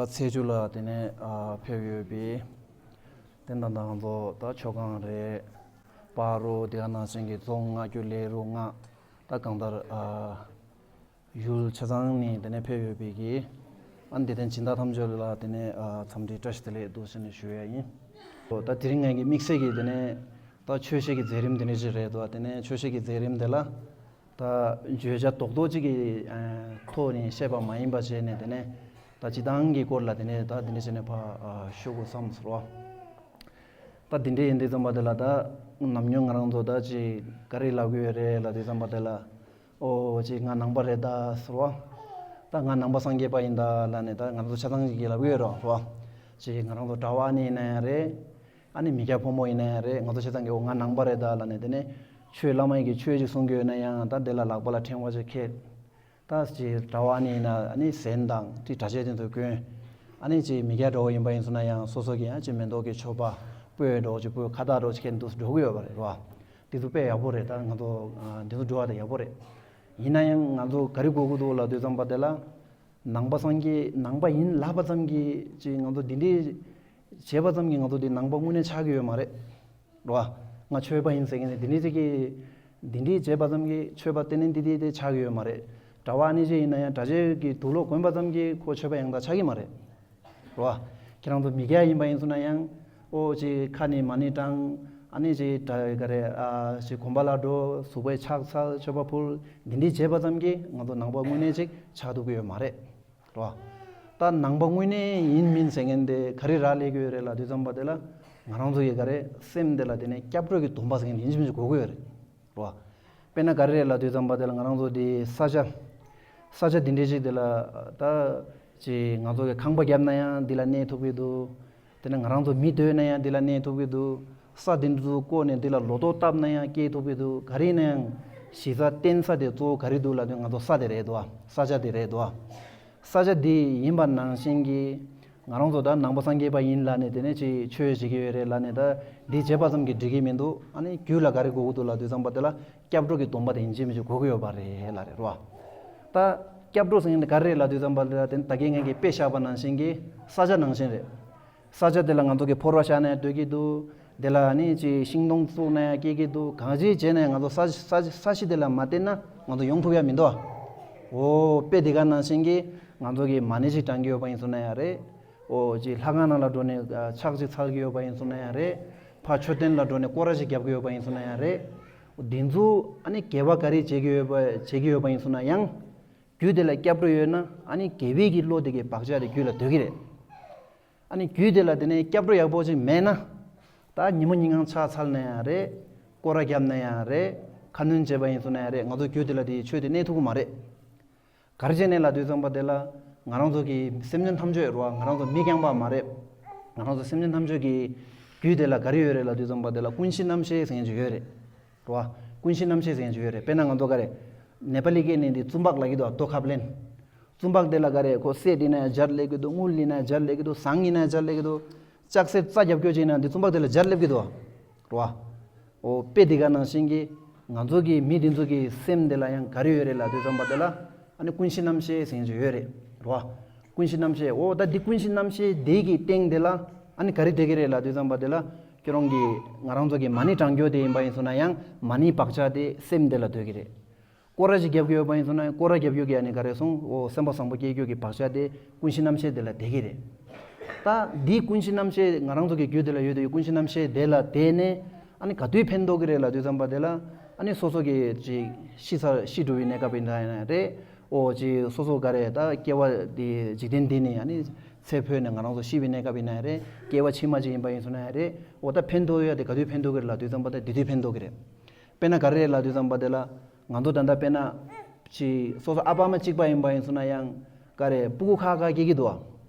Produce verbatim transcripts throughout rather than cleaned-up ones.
ཚེས་བཅུ་ལ་དེ་ནས་ཨ་ཕེབས་ཡོད་པའི་དེ་འདྲ་དང་ཚོ་ད་ཆོ་གང་རེད། སྤ་རོ་དེ་ག་ནང་བཞིན་གྱི་རྫོང་ལྔ་བརྒྱུད་ལས་རུ་ལྔ་ད་གང་ལྟར་ཨ་ཡུལ་ཆ་ཚང་ནས་དེ་ནས་ཕེབས་ཡོད་པའི་གི་ཨ་འདི་དེ་སྦྱིན་བདག་ཐམས་ཅད་ལ་དེ་ནས་ཨ་འཚམས་འདྲི་བཀྲ་ཤིས་བདེ་ལེགས་འདུག་ཟེར་ནས་ཞུ་ཡ་ཡིན། ད་དེ་རིང་ངའི་གི་དམིགས་བསལ་གྱི་དེ་ནས་ད་ཆོས་བཤད་ཀྱི་མཛད་རིམ་དེ་འདྲ་ཞིག་རེད་འདུག་དེ་ནས་ཆོས་བཤད་ཀྱི་མཛད་རིམ་དེ་ལ། ད་བརྗོད་བྱ་རྡོག་རྡོག་ཅིག་གི་ཨ་ཐོག་ནས་བཤད་པ་མ་ཡིན་པ་བྱས་ནས་དེ་ནས་ད་སྤྱིར་བཏང་གི་སྐོར་ལ་དེ་ནས་ད་དེ་འདྲ་བྱས་ནས་ཕར་ཨ་ཞུ་དགོས་བསམ་སོང་བ། ད་དེ་འདྲ་ཡིན་དུས་ཙམ་པ་དེ་ལ་ད་ནམ་རྒྱུན་ང་རང་ཚོ་ད་ཅིག་ག་རེ་ལབ་ཀྱི་ཡོད་རེད་ལབ་དུས་ཙམ་པ་དེ་ལ། ཨོ་ཅིག་ང་ནང་པ་རེད་ད་ཟེར་བ། ད་ང་ནང་པ་སངས་རྒྱས་པ་ཡིན་ད་ལབ་ནས་ད་ང་ཚོ་ཆ་ཚང་ཅིག་གིས་ལབ་ཀྱི་ཡོད་རེད་བ། ཅིག་ང་རང་ཚོ་གྲྭ་པ་ཨ་ནི་ཡིན་ན་ཡང་རེད། ཨ་ནི་མི་སྐྱ་ཕོ་མོ་ཡིན་ན་ཡང་རེད། ང་ཚོ་ཆ་ཚང་གིས་ཨོ་ང་ནང་པ་རེད་ད་ལབ་ནས་དེ་ནས་ཆོས་བླ་མ་ཡི་གི་ཆོས་ཅིག་གསུང་གི་ཡོད་ན་ཡང་ད་དེ་ལ་ལག་པ་ལ་ཕྲེང་བ་ཅིག་འཁྱེར། ད་ཅིག་གྲྭ་པ་ཨ་ནི་ཡིན་ན་ཨ་ནི་གཟན་དང་ཅིག་གྲྭ་ཆས་དེ་ཚོ་གོན། ཨ་ནི་ཅིག་མི་སྐྱ་འདྲ་བོ་ཡིན་པ་ཡིན་སོང་ན་ཡང་སོ་སོ་གི་ཡང་ཅིག་མེ་ཏོག་གི་མཆོད་པ་སྤོས་འདྲ་བོ་ཅིག་སྤོས་ཁ་བཏགས་འདྲ་བོ་ཅིག་འཁྱེར་འདུག་འགྲོ་གི་ཡོད་པ་རེད་བ། དེ་ཚོ་དཔེ་ཡག་པོ་རེད། ད་ང་ཚོ་ཨ་དེ་ཚོ་འགྲོ་བ་དེ་ཡག་པོ་རེད། ཡིན་ན་ཡང་ང་ཚོ་ག་རེ་དགོས་ཀྱི་འདུག་ལབ་དུས་ཙམ་པ་དེ་ལ། ནང་པ་སངས་རྒྱས་ནང་པ་ཡིན་ལབ་པ་ཙམ་གྱིས་ཅིག་ང་ཚོ་འདི་འདྲའི་བྱས་པ་ཙམ་གྱིས་ང་ཚོ་འདི་ནང་པ་དངོས་གནས་ཆགས་ཀྱི་ཡོད་མ་རེད། རེད་བ། ང་ཆོས་པ་ཡིན་ཟེར་མཁན་དེ་འདི་འདྲའི་ཅིག་གིས་འདི་འདྲའི་བྱས་པ་ཙམ་གྱིས་ཆོས་པ་དེ་ནི་འདི་འདི་དེ་ཆགས་ཀྱི་ཡོད་མ་རེད། གྲྭ་པ་ཨ་ནི་ཅིག་ཡིན་ན་ཡང་གྲྭ་ཆས་ཀྱི་དུག་ལོག་གོན་པ་ཙམ་གྱིས་ཁོ་ཆོས་པ་ཡང་དག་ཆགས་ཀྱི་མ་རེད། རེད་བ། ཁྱེད་རང་ཚོ་མི་སྐྱ་ཡིན་པ་ཡིན་སོང་ན་ཡང་ཨོ་ཅིག་ཁ་ནས་མ་ཎི་བགྲང་། ཨ་ནི་ཅིག་ག་རེ་ཨ་ཅིག་དགོན་པ་ལ་འགྲོ། བཟོ་པའི་ཕྱག་འཚལ། མཆོད་པ་ཕུལ། འདི་འདྲའི་བྱས་པ་ཙམ་གྱིས་ང་ཚོ་ནང་པ་དངོས་གནས་ཅིག་ཆགས་ཐུབ་ཀྱི་ཡོད་མ་རེད། རེད་བ། ད་ནང་པ་དངོས་གནས་ཡིན་མིན་ཟེར་མཁན་དེ་ག་རེ་རག་ལས་ཀྱི་ཡོད་རེད་ལབ་དུས་ཙམ་པ་དེ་ལ། ང་རང་ཚོ་གི་ག་རེ་སེམས་དེ་ལ་དེ་ནས་སྐྱབས་འགྲོ་གི་སྡོམ་པ་ཟེར་མཁན་དེ་ཡིན་གཅིག་མིན་གཅིག་དགོས་ཀྱི་ཡོད་རེད། རེད་བ། དཔེར་ན་ག་རེ་རེད་ལབ་དུས་ཙམ་པ་དེ་ལ་ང་རང་ཚོ་དེ་ས་ཆ། ས་ཆ་དེ་འདྲའི་ཅིག་དེ་ལ་ད་ཅིག་ང་ཚོ་གི་ཁང་པ་བརྒྱབ་ན་ཡང་འདི་ལ་གནས་ཐུབ་ཀྱི་འདུག་དེ་ནས་ང་རང་ཚོ་མི་སྡོད་ན་ཡང་འདི་ལ་གནས་ཐུབ་ཀྱི་འདུག་ས་འདི་ཚོ་བརྐོས་ནས་འདི་ལ་ལོ་ཏོག་བཏབ་ན་ཡང་སྐྱེས་ཐུབ་ཀྱི་འདུག་ག་རེ་ཡིན་ན་ཡང་གཞི་རྩ་བརྟེན་ས་དེ་གཙོ་བོ་ག་རེ་འདུག་ལབ་དུས་ང་ཚོ་ས་དེ་རེད་དོ། ས་ཆ་དེ་རེད་དོ། ས་ཆ་འདི་ཡིན་པ་ནང་བཞིན་གྱི་ང་རང་ཚོ་ད་ནང་པ་སངས་རྒྱས་པ་ཡིན་ལབ་ནས་དེ་ནས་ཅིག་ཆོས་བྱེད་ཀྱི་ཡོད་རེད་ལབ་ནས་ད་འདི་བྱས་པ་ཙམ་གྱིས་འགྲིག་གི་མི་འདུག་ཨ་ནི་རྒྱུད་ལ་ག་རེ་དགོས་ཀྱི་འདུག་ལབ་དུས་ཙམ་པ་དེ་ལ་སྐྱབས་འགྲོ་གི་སྡོམ་པ་དེ་ཡིན་གཅིག་མིན་གཅིག་དགོས་ཀྱི་ཡོད་པ་རེད་ལབ་རེད་རོ། ད་སྐྱབས་འགྲོ་ཟེར་མཁན་དེ་ག་རེ་རེད་ལབ་དུས་ཙམ་པ་ལ་དེ་ད་གིན་ངས་ཀྱི་དཔེ་བཞག་པ་ནང་བཞིན་གྱི་ས་ཆ་ནང་བཞིན་རེད། ས་ཆ་དེ་ལ་ང་ཚོ་གི་ཕོར་པ་བཞག་ན་ཡང་སྡོད་ཀྱི་འདུག་དེ་ལ་ནི་ཅིག་ཤིང་སྡོང་བཙུགས་ན་ཡང་སྐྱེ་གི་འདུག་གང་ཅི་བྱས་ན་ཡང་ང་ཚོ་ས་ས་ས་གཞི་དེ་ལ་མ་བརྟེན་ན་ང་ཚོ་ཡོང་ཐུབ་ཡ་མི་འདུག་ཨོ་དཔེ་དེ་ག་ནང་བཞིན་གྱི་ང་ཚོ་གི་མ་ཎི་ཅིག་བགྲང་གི་ཡོད་པ་ཡིན་སོང་ན་ཡང་རེད། ཨོ་ཅིག་ལྷ་ཁང་ནང་ལ་འགྲོ་ནས་ཕྱག་ཅིག་འཚལ་གྱི་ཡོད་པ་ཡིན་སོང་ན་ཡང་རེད། ཕར་མཆོད་རྟེན་ལ་འགྲོ་ནས་སྐོར་ར་ཅིག་རྒྱབ་ཀྱི་ཡོད་པ་ཡིན་སོང་ན་ཡང་རེད། འདི་ཚོ་ཨ་ནི་དགེ་བ་ག་རེ་བྱེད་ཀྱི་ཡོད་པ་བྱེད་ཀྱི་ཡོད་པ་ཡིན་སོང་ན་ཡང་རྒྱུད་དེ་ལ་སྐྱབས་འགྲོ་ཡོད་ན་ཨ་ནི་དགེ་བའི་གི་བློ་དེ་གི་བག་ཆགས་དེ་རྒྱུད་ལ་སྡོད་ཀྱི་རེད། ཨ་ནི་རྒྱུད་དེ་ལ་དེ་ནས་སྐྱབས་འགྲོ་ཡག་པོ་ཅིག་མེད་ན། ད་ཉིན་མོ་ཉིན་གང་ཕྱག་འཚལ་ན་ཡང་རེད། སྐོར་ར་བརྒྱབ་ན་ཡང་རེད། ཁ་སྣོན་བྱས་པ་ཡིན་སོང་ན་ཡང་རེད། ང་ཚོ་རྒྱུད་དེ་ལ་དེ་ཆོས་དེ་གནས་ཐུབ་ཀྱི་མ་རེད། ག་རེ་བྱས་ནས་ལབ་དུས་ཙམ་པ་དེ་ལ། ང་རང་ཚོ་གི་སེམས་ཅན་ཐམས་ཅད་རེད་བ། ང་རང་ཚོ་མི་རྐྱང་པ་མ་རེད། ང་རང་ཚོ་སེམས་ཅན་ཐམས་ཅད་ཀྱི་རྒྱུད་དེ་ལ་ག་རེ་ཡོད་རེད་ལབ་དུས་ཙམ་པ་དེ་ལ་ཀུན་གཞི་རྣམ་ཤེས་ཟེར་མཁན་ཅིག་ཡོད་རེད། རེད་བ། ཀུན་གཞི་རྣམ་ཤེས་ཟེར་མཁན་ཅིག་ཡོད་རེད། དཔེར་ན་ང་ཚོ་ག་རེ། ནེ་པ་ལི་སྐད་ནས་འདི་བཙུན་པག་ལབ་ཀྱི་འདུག་བ། རྡོ་ཁབ་ལེན། བཙུན་པག་དེ་ལ་ག་རེ་ཁོ་གསེར་བྲིས་ན་ཡང་སྦྱར་སླེབས་ཀྱི་འདུག་དངུལ་བྲིས་ན་ཡང་སྦྱར་སླེབས་ཀྱི་འདུག་ཟངས་བྲིས་ན་ཡང་སྦྱར་སླེབས་ཀྱི་འདུག་ལྕགས་གསེར་རྩ་རྒྱབ་སྐྱོར་བྱས་ན་འདི་བཙུན་པག་དེ་ལ་སྦྱར་སླེབས་ཀྱི་འདུག་རེད་བ། ཨོ་དཔེ་འདི་ག་ནང་བཞིན་གྱི་ང་ཚོ་གི་མི་འདི་ཚོ་གི་སེམས་དེ་ལ་ཡང་ག་རེ་ཡོད་རེད་ལབ་དུས་ཙམ་པ་དེ་ལ་ཨ་ནི་ཀུན་གཞི་རྣམ་ཤེས་ཟེར་མཁན་ཅིག་ཡོད་རེད། རེད་བ། ཀུན་གཞི་རྣམ་ཤེས། ཨོ་ད་འདི་ཀུན་གཞི་རྣམ་ཤེས་དེ་གི་སྟེང་དེ་ལ་ཨ་ནི་ག་རེ་བསྡད་ཀྱི་རེད་ལབ་དུས་ཙམ་པ་དེ་ལ་ཁྱོད་རང་གི་ང་རང་ཚོ་གི་མ་ཎི་བགྲང་རྒྱུ་དེ་ཡིན་པ་ཡིན་སོང་ན་ཡང་མ་ཎིའི་བག་ཆགས་དེ་སེམས་དེ་ལ་སྡོད་ཀྱི་རེད། སྐོར་ར་ཅིག་རྒྱབ་ཀྱི་ཡོད་པ་ཡིན་སོང་ན་སྐོར་ར་རྒྱབ་རྒྱུ་གི་ཨ་ནི་ག་རེ་སོང་། ཨོ་སེམས་པ་བཟང་པོ་སྐྱེ་རྒྱུ་གི་བག་ཆགས་དེ་ཀུན་གཞི་རྣམ་ཤེས་དེ་ལ་བསྡད་ཀྱི་རེད། ད་འདི་ཀུན་གཞི་རྣམ་ཤེས་ང་རང་ཚོ་གི་རྒྱུད་དེ་ལ་ཡོད་དེ་ཀུན་གཞི་རྣམ་ཤེས་དེ་ལ་བསྡད་ནས་ཨ་ནི་ག་དུས་ཕན་ཐོགས་ཀྱི་རེད་ལབ་དུས་ཙམ་པ་དེ་ལ་ཨ་ནི་སོ་སོ་གི་ཅིག་ཤི་ཚར་ཤི་འགྲོ་བའི་གནས་སྐབས་ཡིན་ན་ཡང་རེད། ཨོ་ཅིག་སོ་སོ་ག་རེ་ད་སྐྱེ་བ་འདི་འཇིག་རྟེན་འདི་ནས་ཨ་ནི་ཚེ་འཕོས་ནས་ང་རང་ཚོ་ཤི་བའི་གནས་སྐབས་ཡིན་ན་ཡང་རེད། སྐྱེ་བ་ཕྱི་མ་ཅིག་ཡིན་པ་ཡིན་སོང་ན་ཡང་རེད། ཨོ་ད་ཕན་ཐོགས་ཡ་དེ་ག་དུས་ཕན་ཐོགས་ཀྱི་རེད་ལབ་དུས་ཙམ་པ་དེ་དེ་དུས་ཕན་ཐོགས་ཀྱི་རེད། དཔེར་ན་ག་རེ་རེད་ལབ་དུས་ཙམ་པ་དེ་ལ། ང་ཚོ་ད་ལྟ་དཔེར་ན། ཅིག་སོ་སོ་ཨ་ཕ་ཨ་མ་གཅིག་པ་ཡིན་པ་ཡིན་སོང་ན་ཡང་། ག་རེ་སྤུ་གུ་ཁ་ཁ་སྐྱེ་གི་འདུག་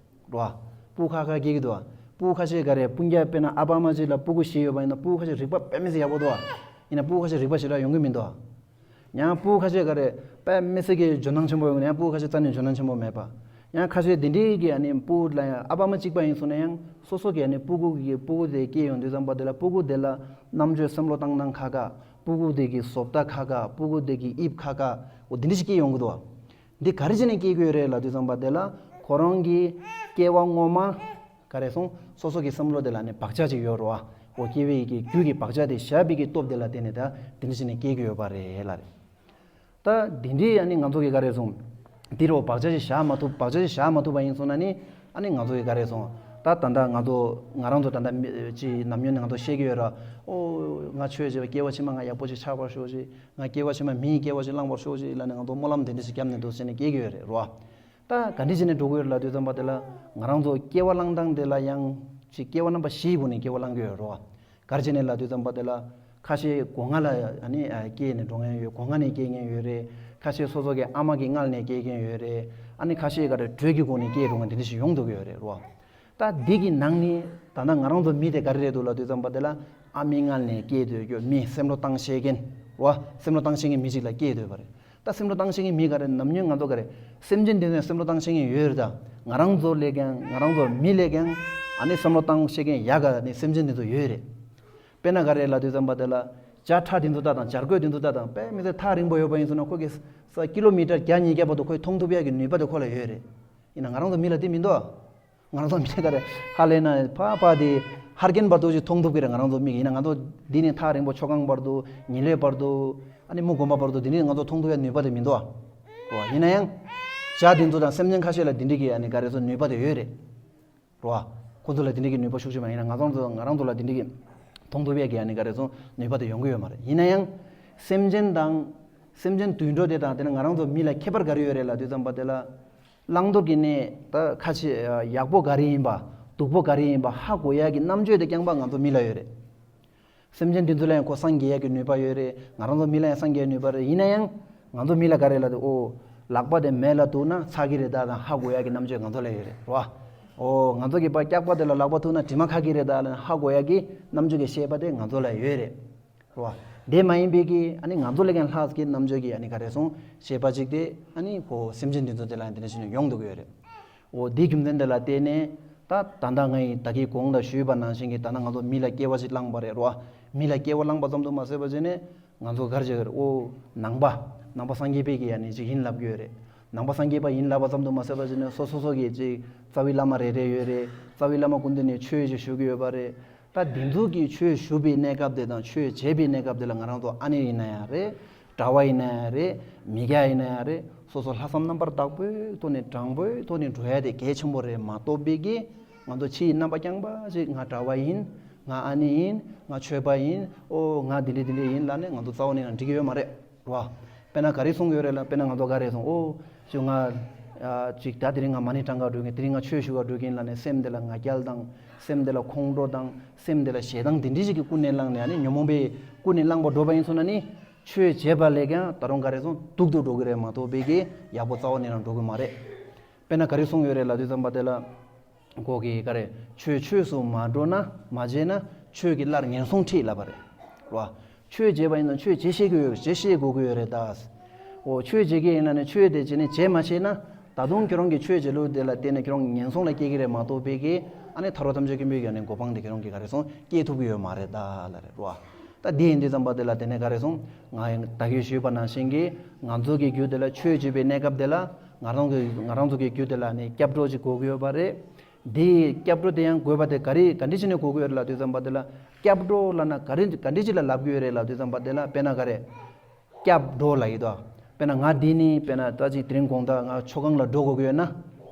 བ། རེད་བ། སྤུ་གུ་ཁ་ཁ་སྐྱེ་གི་འདུག་བ། སྤུ་གུ་ཁ་ཤས་ག་རེ་སྤུན་ཀྱག་དཔེར་ན་ཨ་ཕ་ཨ་མ་གཅིག་ལ་སྤུ་གུ་བཞི་ཡོད་པ་ཡིན་ན་སྤུ་གུ་ཁ་ཤས་རིག་པ་དཔེ་མི་སྲིད་ཡག་པོ་འདུག་བ། ཡིན་ན་སྤུ་གུ་ཁ་ཤས་རིག་པ་ཞེ་དྲག་ཡོང་གི་མི་འདུག་བ། ཡང་སྤུ་གུ་ཁ་ཤས་ག་རེ་དཔེ་མི་སྲིད་ཀྱི་འཇོན་ཐང་ཆེན་པོ་ཡོང་ན་ཡང་སྤུ་གུ་ཁ་ཤས་རྩ་ནས་འཇོན་ཐང་ཆེན་པོ་མེད་པ། ཡང་ཁ་ཤས་དེ་འདྲའི་གི་ཨ་ནི་སྤུ་གུ་ལ་ཡང་ཨ་ཕ་ཨ་མ་གཅིག་པ་ཡིན་སོང་ན་ཡང་སོ་སོ་གི་ཨ་ནི་སྤུ་གུ་གི་སྤུ་གུ་དེ་སྐྱེས་ཡོང་དུས་ཙམ་པ་དེ་ལ་སྤུ་གུ་དེ་ལ་རྣམ་དཔྱོད་བསམ་བློ་བཏང་སྟངས་ཁ་ཁ། སྤུ་གུ་དེ་གི་བཟོ་ལྟ་ཁ་ཁ། སྤུ་གུ་དེ་གི་དབྱིབས་ཁ་ཁ། འོ་དེ་འདྲ་ཞིག་སྐྱེས་ཡོང་གི་འདུག་བ། འདི་ག་རེ་བྱས་ནས་སྐྱེ་དགོས་རེད་ལབ་དུས་ཙམ་པ་དེ་ལ་ཁོ་རང་གི་ སྐྱེ་བ་སྔོན་མ་ག་རེ་སོང་། སོ་སོ་གི་བསམ་བློ་དེ་ལ་ནི་བག་ཆགས་ཅིག་ཡོད་རེད་བ། འོ་སྐྱེ་བའི་གི་རྒྱུ་གི་བག་ཆགས་དེ་བཞག་པའི་གི་སྟོབས་དེ་ལ་བརྟེན་ནས་ད་དེ་འདྲ་བྱས་ནས་སྐྱེ་གི་ཡོད་པ་རེད་ལ་རེད། ད་དེ་འདྲའི་ཨ་ནི་ང་ཚོ་གི་ག་རེ་སོང་། འདི་རུ་བག་ཆགས་ཅིག་བཞག་མ་ཐུབ། བག་ཆགས་ཅིག་བཞག་མ་ཐུབ་པ་ཡིན་སོང་ན་ནི། ཨ་ནི་ང་ཚོ་གི་ག་རེ་སོང་། ད་ད་ལྟ་ང་ཚོ་ང་རང་ཚོ་ད་ལྟ་མི་ཅིག་ནམ་རྒྱུན་ནས་ང་ཚོ་བཤད་ཀྱི་ཡོད་ར། ཨོ་ང་ཆོས་བྱས་པ་སྐྱེ་བ་ཕྱི་མ་ང་ཡག་པོ་ཅིག་ཆགས་པར་ཤོག་ཅིག་ང་སྐྱེ་བ་ཕྱི་མ་མིའི་སྐྱེ་བ་ཅིག་བླངས་པར་ཤོག་ཅིག་ལབ་ནས་ང་ཚོ་སྨོན་ལམ་དེ་འདྲ་ཞིག་བརྒྱབ་ནས་འདུག་ཟེར་ནས་སྐྱེ་གི་ཡོད་རེད་རོ། ད་ག་འདྲ་བྱས་ནས་འགྲོ་གི་ཡོད་རེད་ལབ་དུས་ཙམ་པ་དེ་ལ་ང་རང་ཚོ་སྐྱེ་བ་བླང་སྟངས་དེ་ལ་ཡང་ཅིག་སྐྱེ་བ་རྣམ་པ་བཞིའི་སྒོ་ནས་སྐྱེ་བ་བླང་གི་ཡོད་རེད་བ། ག་རེ་བྱས་ནས་ལབ་དུས་ཙམ་པ་དེ་ལ་ཁ་ཤས་སྒོ་ང་ལ་ཨ་ནི་ཨ་སྐྱེས་ནས་འགྲོ་མཁན་ཡོད། སྒོ་ང་ནས་སྐྱེ་མཁན་ཡོད་རེད། ཁ་ཤས་སོ་སོ་གི་ཨ་མ་གི་མངལ་ནས་སྐྱེ་མཁན་ཡོད་རེད། ཨ་ནི་ཁ་ཤས་ག་རེ་དྲོད་ཀྱི་སྒོ་ནས་སྐྱེས་འགྲོ་མཁན་དེ་འདྲ་ཞིག་ཡོང་འདུག་གི་ཡོད་རེད་རོ། ད་འདི་གི་ནང་ནས་ད་ལྟ་ང་རང་ཚོ་མི་དེ་ག་རེ་རེད་འདུག་ལབ་དུས་ཙམ་པ་དེ་ལ་ཨ་མའི་མངལ་ནས་སྐྱེས་སྡོད་རྒྱུ་མི་སེམས་བློ་བཏང་ཤེས་མཁན་རོ། སེམས་བློ་བཏང་ཤེས་མཁན་མི་ཅིག་ལ་སྐྱེས་སྡོད་པ་རེད། ད་སེམས་བློ་བཏང་ཤེས་མཁན་མི་ག་རེ། ནམ་རྒྱུན་ང་ཚོ་ག་རེ། སེམས་ཅན་དེ་ཚོས་སེམས་བློ་བཏང་ཤེས་མཁན་ཡོད་རེད་ད། ང་རང་ཚོ་ལས་ཀྱང་ང་རང་ཚོ་མི་ལས་ཀྱང་ཨ་ནི་སེམས་བློ་བཏང་ཤེས་མཁན་ཡག་ག་ནི་སེམས་ཅན་དེ་ཚོ་ཡོད་རེད། དཔེར་ན་ག་རེ་ལབ་དུས་ཙམ་པ་དེ་ལ་བྱ་ཁྲ་དེ་ཚོ་ལྟ་དང་། བྱ་རྒོད་དེ་ཚོ་ལྟ་དང་། དཔེ་མི་སྲིད་ཐག་རིང་པོ་ཡོད་པ་ཡིན་སོང་ན་ཁོ་གི་ས་ཀི་ལོ་མི་ཊར་བརྒྱ་ཉིས་བརྒྱ་བར་དུ་ཁོས་མཐོང་ཐུབ་ཡག་གི་ནུས་པ་དེ་ཁོ་ལ་ཡོད་རེད། ཡིན་ན་ང་རང་ཚོ་མི་ལ་དེ་མི་འདུག་ང་རང་ཚོ་མི་ལ་ག་རེ་ཧ་ལས་ན་ཕ་ཕ་དེ་ཧར་རྒན་བར་དུ་ཅིག་མཐོང་ཐུབ་ཀྱི་རེད། ང་རང་ཚོ་མིག་ཡིན་ན། ང་ཚོ་འདི་ནས་ཐག་རིང་པོ་ཆོས་ཁང་བར་དུ། ཉི་ལོད་བར་དུ། ཨ་ནི་མུ་དགོན་པ་བར་དུ་འདི་ནས་ང་ཚོ་མཐོང་ཐུབ་ཡག་ནུས་པ་དེ་མི་འདུག་ཨ། ཡིན་ན་ཡང་བྱ་དེ་ཚོ་དང་སེམས་ཅན་ཁ་ཤས་ལ་འདི་འདྲ་གི་ཨ་ནི་ག་རེ་ཟེར་ནུས་པ་དེ་ཡོད་རེད། རོ། ཁོ་ཚོ་ལ་དེ་འདྲ་གི་ནུས་པ་ཤུགས་ཆེ་མ་ཡིན་ན་ང་ཚོ་ང་རང་ཚོ་ལ་དེ་འདྲ་གི་མཐོང་ཐུབ་ཡག་གི་ཨ་ནི་ག་རེ་ཟེར་ནུས་པ་དེ་ཡོང་གི་ཡོད་མ་རེད། ཡིན་ན་ཡང་སེམས་ཅན་དང་། སེམས་ཅན་དུད་འགྲོ་དེ་དང་དེ་ནས་ང་རང་ཚོ་མི་ལ་ཁྱད་པར་ག་རེ་ཡོད་རེད་ལབ་དུས་ཙམ་པ་དེ་ལ། བླང་དོར་གྱི་གནས་ད་ཁ་ཆེ་ཡག་པོ་ག་རེ་ཡིན་པ། སྡུག་པོ་ག་རེ་ཡིན་པ་ཧ་གོ་ཡག་གི་རྣམ་དཔྱོད་དེ་རྐྱང་པ་ང་ཚོ་མི་ལ་ཡོད་རེད། སེམས་ཅན་དེ་ཚོ་ལ་ཡང་ཁོ་སངས་རྒྱས་ཡག་གི་ནུས་པ་ཡོད་རེད། ང་རང་ཚོ་མི་ལ་ཡང་སངས་རྒྱས་ནུས་པ་རེད། ཡིན་ན་ཡང་ང་ཚོ་མི་ལ་ག་རེ་ལབ་དུས། ཨོ། ལག་པ་དེ་མེ་ལ་གཏུགས་ན་ཚ་གི་རེད་ད་དང་ཧ་གོ་ཡག་གི་རྣམ་དཔྱོད་ང་ཚོ་ལ་ཡོད་རེད། རོ། ཨོ། ང་ཚོ་གི་པ་སྐྱག་པ་དེ་ལ་ལག་པ་གཏུགས་ན་དྲི་མ་ཁ་གི་རེད་ད་ལ་ཧ་གོ་ཡག་གི་རྣམ་དཔྱོད་ཀྱི་ཤེས་པ་དེ་ང་ཚོ་ལ་ཡོད་རེད། རོ། དེ་མ་ཡིན་པའི་གི་ཨ་ནི་ང་ཚོ་ལས་ཀྱང་ལྷག་གི་རྣམ་དཔྱོད་ཀྱི་ཨ་ནི་ག་རེ་སོང་ཤེས་པ་ཅིག་དེ་ཨ་ནི་ཁོ་སེམས་ཅན་དེ་ཚོ་དེ་ལ་དེ་འདྲ་ཞིག་ནས་ཡོང་འདུག་གི་ཡོད་རེད། འོ་དེའི་རྒྱུ་མཚན་དེ་ལ་བརྟེན་ནས་ད་ད་ལྟ་ངས་ད་གིན་གོང་དུ་ཞུས་པ་ནང་བཞིན་གྱི་ད་ལྟ་ང་ཚོ་མི་ལ་སྐྱེ་བ་ཞིག་བླངས་པ་རེད་རོ། མི་ལ་སྐྱེ་བ་བླངས་པ་ཙམ་དུ་མ་ཟད་པ་བྱས་ནས་ང་ཚོ་ག་རེ་བྱེད་ཀྱི་རེད། ཨོ་ནང་པ། ནང་པ་སངས་རྒྱས་པའི་གི་ཡ་ནི་ཅིག་ཡིན་ལབ་ཀྱི་ཡོད་རེད། ནང་པ་སངས་རྒྱས་པ་ཡིན་ལབ་པ་ཙམ་དུ་མ་ཟད་པ་བྱས་ནས་སོ་སོ་སོ་གི་ཅིག་རྩ་བའི་བླ་མ་རེ་རེ་ཡོད་རེད། རྩ་བའི་བླ་མ་སྐུ་མདུན་ནས་ཆོས་ཅིག་ཞུ་གི་ཡོད་པ་རེད། ད་འདི་ཚོ་གི་ཆོས་ཞུ་བའི་གནས་སྐབས་དེ་དང་ཆོས་བྱེད་པའི་གནས་སྐབས་དེ་ལ་ང་རང་ཚོ་ཨ་ནེ་ཡིན་ན་ཡང་རེད། གྲྭ་བ་ཡིན་ན་ཡང་རེད། མི་སྐྱ་ཡིན་ན་ཡང་རེད། སོ་སོ་ལྷག་བསམ་རྣམ་པར་དག་པོའི་ཐོག་ནས་དྲང་པོའི་ཐོག་ནས་འགྲོ་ཡ་དེ་གལ་ཆེན་པོ་རེད་མ་གཏོགས་པའི་གི་ང་ཚོ་ཕྱིའི་རྣམ་པ་རྐྱང་པ་ཞིག་ང་གྲྭ་བ་ཡིན། ང་ཨ་ནེ་ཡིན། ང་ཆོས་པ་ཡིན། ཨོ་ང་འདི་འདྲ་འདི་འདྲ་ཡིན་ལབ་ནས་ང་ཚོ་རྩ་བ་ནས་ཡང་འགྲིག་གི་ཡོད་མ་རེད། རོ། དཔེར་ན་ག་རེ་གསུང་གི་ཡོད་རེད་ལ། དཔེར་ན་ང་ཚོ་ག་རེ་གསུང་། ཨོ། ཞུ་ང་། ཨ། ཅིག་ད་དེ་རིང་ང་མ་ཎི་བགྲང་ག་འགྲོ་གིན། དེ་རིང་ང་ཆོས་ཞུ་ག་འགྲོ་གིན་ལབ་ནས་སེམས་དེ་ལ་ང་རྒྱལ་དང་། སེམས་དེ་ལ་ཁོང་ཁྲོ་དང་། སེམས་དེ་ལ་ཞེ་སྡང་དེ་འདྲ་ཞིག་གི་ཀུན་ནས་བསླངས་ནས་ཨ་ནི་ཉོན་མོངས་པའི་ཀུན་ནས་བསླངས་པ་འགྲོ་བ་ཡིན་སོང་ན་ནི། ཆོས་བྱེད་པ་ལས་ཀྱང་ད་རུང་ག་རེ་གསུང་སྡུག་ཏུ་འགྲོ་གི་རེད་མ་གཏོགས་པའི་གི་ཡག་པོ་རྩ་བ་ནས་རང་འགྲོ་གི་མ་རེད། དཔེར་ན་ག་རེ་གསུང་ཡོད་རེད་ལབ་དུས་ཙམ་པ་དེ་ལ། ཁོ་གིས་ག་རེ། ཆོས་ཆོས་སུ་མ་འགྲོ་ན། མ་བྱས་ན་ཆོས་ཀྱི་སླར་ངན་སོང་ཁྲིད་ལབ་པ་རེད། རོ། ཆོས་བྱས་པ་ཡིན་ན་ཆོས་བྱེད་ཤེས་ཀྱི་ཡོད། བྱེད་ཤེས་དགོས་ཀྱི་ཡོད་རེད་ད། འོ་ཆོས་བྱེད་ཀྱི་ཡིན་ན་ནི་ཆོས་དེ་བྱས་ནས་བྱེད་མ་ཤེས་ན། ད་དུང་ཁྱོད་རང་གིས་ཆོས་བྱེད་ལུགས་དེ་ལ་བརྟེན་ནས་ཁྱོད་རང་ངན་སོང་ལ་སྐྱེ་གི་རེད་མ་གཏོགས་པའི་གི་ཨ་ནི་ཐར་པ་ཐམས་ཅད་མཁྱེན་པའི་གི་ཨ་ནི་གོ་འཕང་དེ་ཁྱོད་རང་གིས་ག་རེ་སོང་སྐྱེ་ཐུབ་ཀྱི་ཡོད་མ་རེད་ད་ལབ་རེད། རོ། ད་འདི་ཡིན་དུས་ཙམ་པ་དེ་ལ་དེ་ནས་ག་རེ་སོང་། ང་ད་གིན་ཞུས་པ་ནང་བཞིན་གྱི་ང་ཚོ་གི་རྒྱུད་དེ་ལ་ཆོས་བྱེད་པའི་གནས་སྐབས་དེ་ལ་ང་རང་གི་ང་རང་ཚོ་གི་རྒྱུད་དེ་ལ་ནི་སྐྱབས་འགྲོ་ཅིག་དགོས་ཀྱི་ཡོད་པ་རེད། འདི་སྐྱབས་འགྲོ་དེ་ཡང་དགོས་པ་དེ་ག་རེ་ག་འདྲ་བྱས་ནས་དགོས་ཀྱི་ཡོད་རེད་ལབ་དུས་ཙམ་པ་དེ་ལ། སྐྱབས་འགྲོ་ལབ་ན་ག་རེ་ག་འདྲ་ཅིག་ལ་ལབ་ཀྱི་ཡོད་རེད་ལབ་དུས་ཙམ་པ་དེ་ལ། དཔེར་ན་ག་རེ། སྐྱབས་འགྲོ་ལབ་ཡོད་དོ། དཔེར་ན་ང་འདི་ནི་དཔེར་ན་ད་ཅིག་དེ་རིང་དགོང་དག་ང་ཆོས་ཁང་ལ་འགྲོ་དགོས་ཀྱི་ཡོད་ན།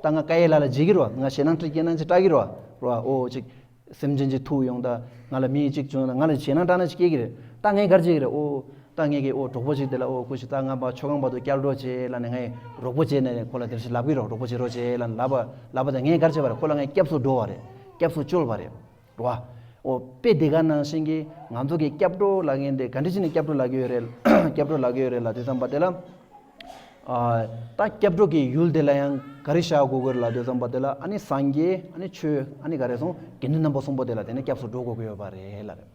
ད་ང་དཀའ་ཡས་ལ་ལ་བྱེད་ཀྱི་རོ། ང་ཞེད་སྣང་སྐྱེ་སྣང་ཅིག་སྐྲག་གི་རོ། རོ། ཨོ་ཅིག་སེམས་ཅན་ཅིག་ཐུག་ཡོང་ད། ང་ལ་མི་ཅིག་བྱུང་ན་ང་ལ་ཞེད་སྣང་སྐྲག་སྣང་ཅིག་སྐྱེ་གི་རེད། ད་ངས་ག་རེ་བྱེད་ཀྱི་རེད། ཨོ། ད་ངས་ཀྱི་ཨོ་གྲོགས་པོ་ཅིག་དེ་ལ། ཨོ་སྐུ་ཞབས་ད་ང་ཕར་ཆོས་ཁང་བར་དུ་བསྐྱལ་རོགས་བྱེད་ལབ་ནས་ངས་རོགས་པོ་བྱས་ནས་ཁོ་ལ་དེ་འདྲ་ཞིག་ལབ་ཀྱི་རོ། རོགས་པོ་བྱེད་རོགས་བྱེད་ལབ་ནས་ལབ་པ་ལབ་པ་དང་། ངས་ག་རེ་བྱས་པ་རེད། ཁོ་ལ་ངས་སྐྱབས་སུ་འགྲོ་བ་རེད། སྐྱབས་སུ་བཅོལ་བ་རེད། རོ། ཨོ་དཔེ་དེ་ག་ནང་བཞིན་གྱི་ང་ཚོ་གི་སྐྱབས་འགྲོ་ལབ་མཁན་དེ་ག་འདྲ་བྱས་ནས་སྐྱབས་འགྲོ་ལབ་ཀྱི་ཡོད་རེད། སྐྱབས་འགྲོ་ལབ་ཀྱི་ཡོད་རེད་ལབ་དུས་ཙམ་པ་དེ་ལ། ཨ། ད་སྐྱབས་འགྲོ་གི་ཡུལ་དེ་ལ་ཡང་ག་རེ་བཞག་དགོས་ཀྱི་རེད་ལབ་དུས་ཙམ་པ་དེ་ལ། ཨ་ནི་སངས་རྒྱས། ཨ་ནི་ཆོས། ཨ་ནི་ག་རེ་སོང་། དགེ་འདུན་རྣམ་པ་གསུམ་པོ་དེ་ལ་དེ་ནས་སྐྱབས་སུ་འགྲོ་དགོས་ཀྱི་ཡོད་པ་རེད་ལབ་རེད།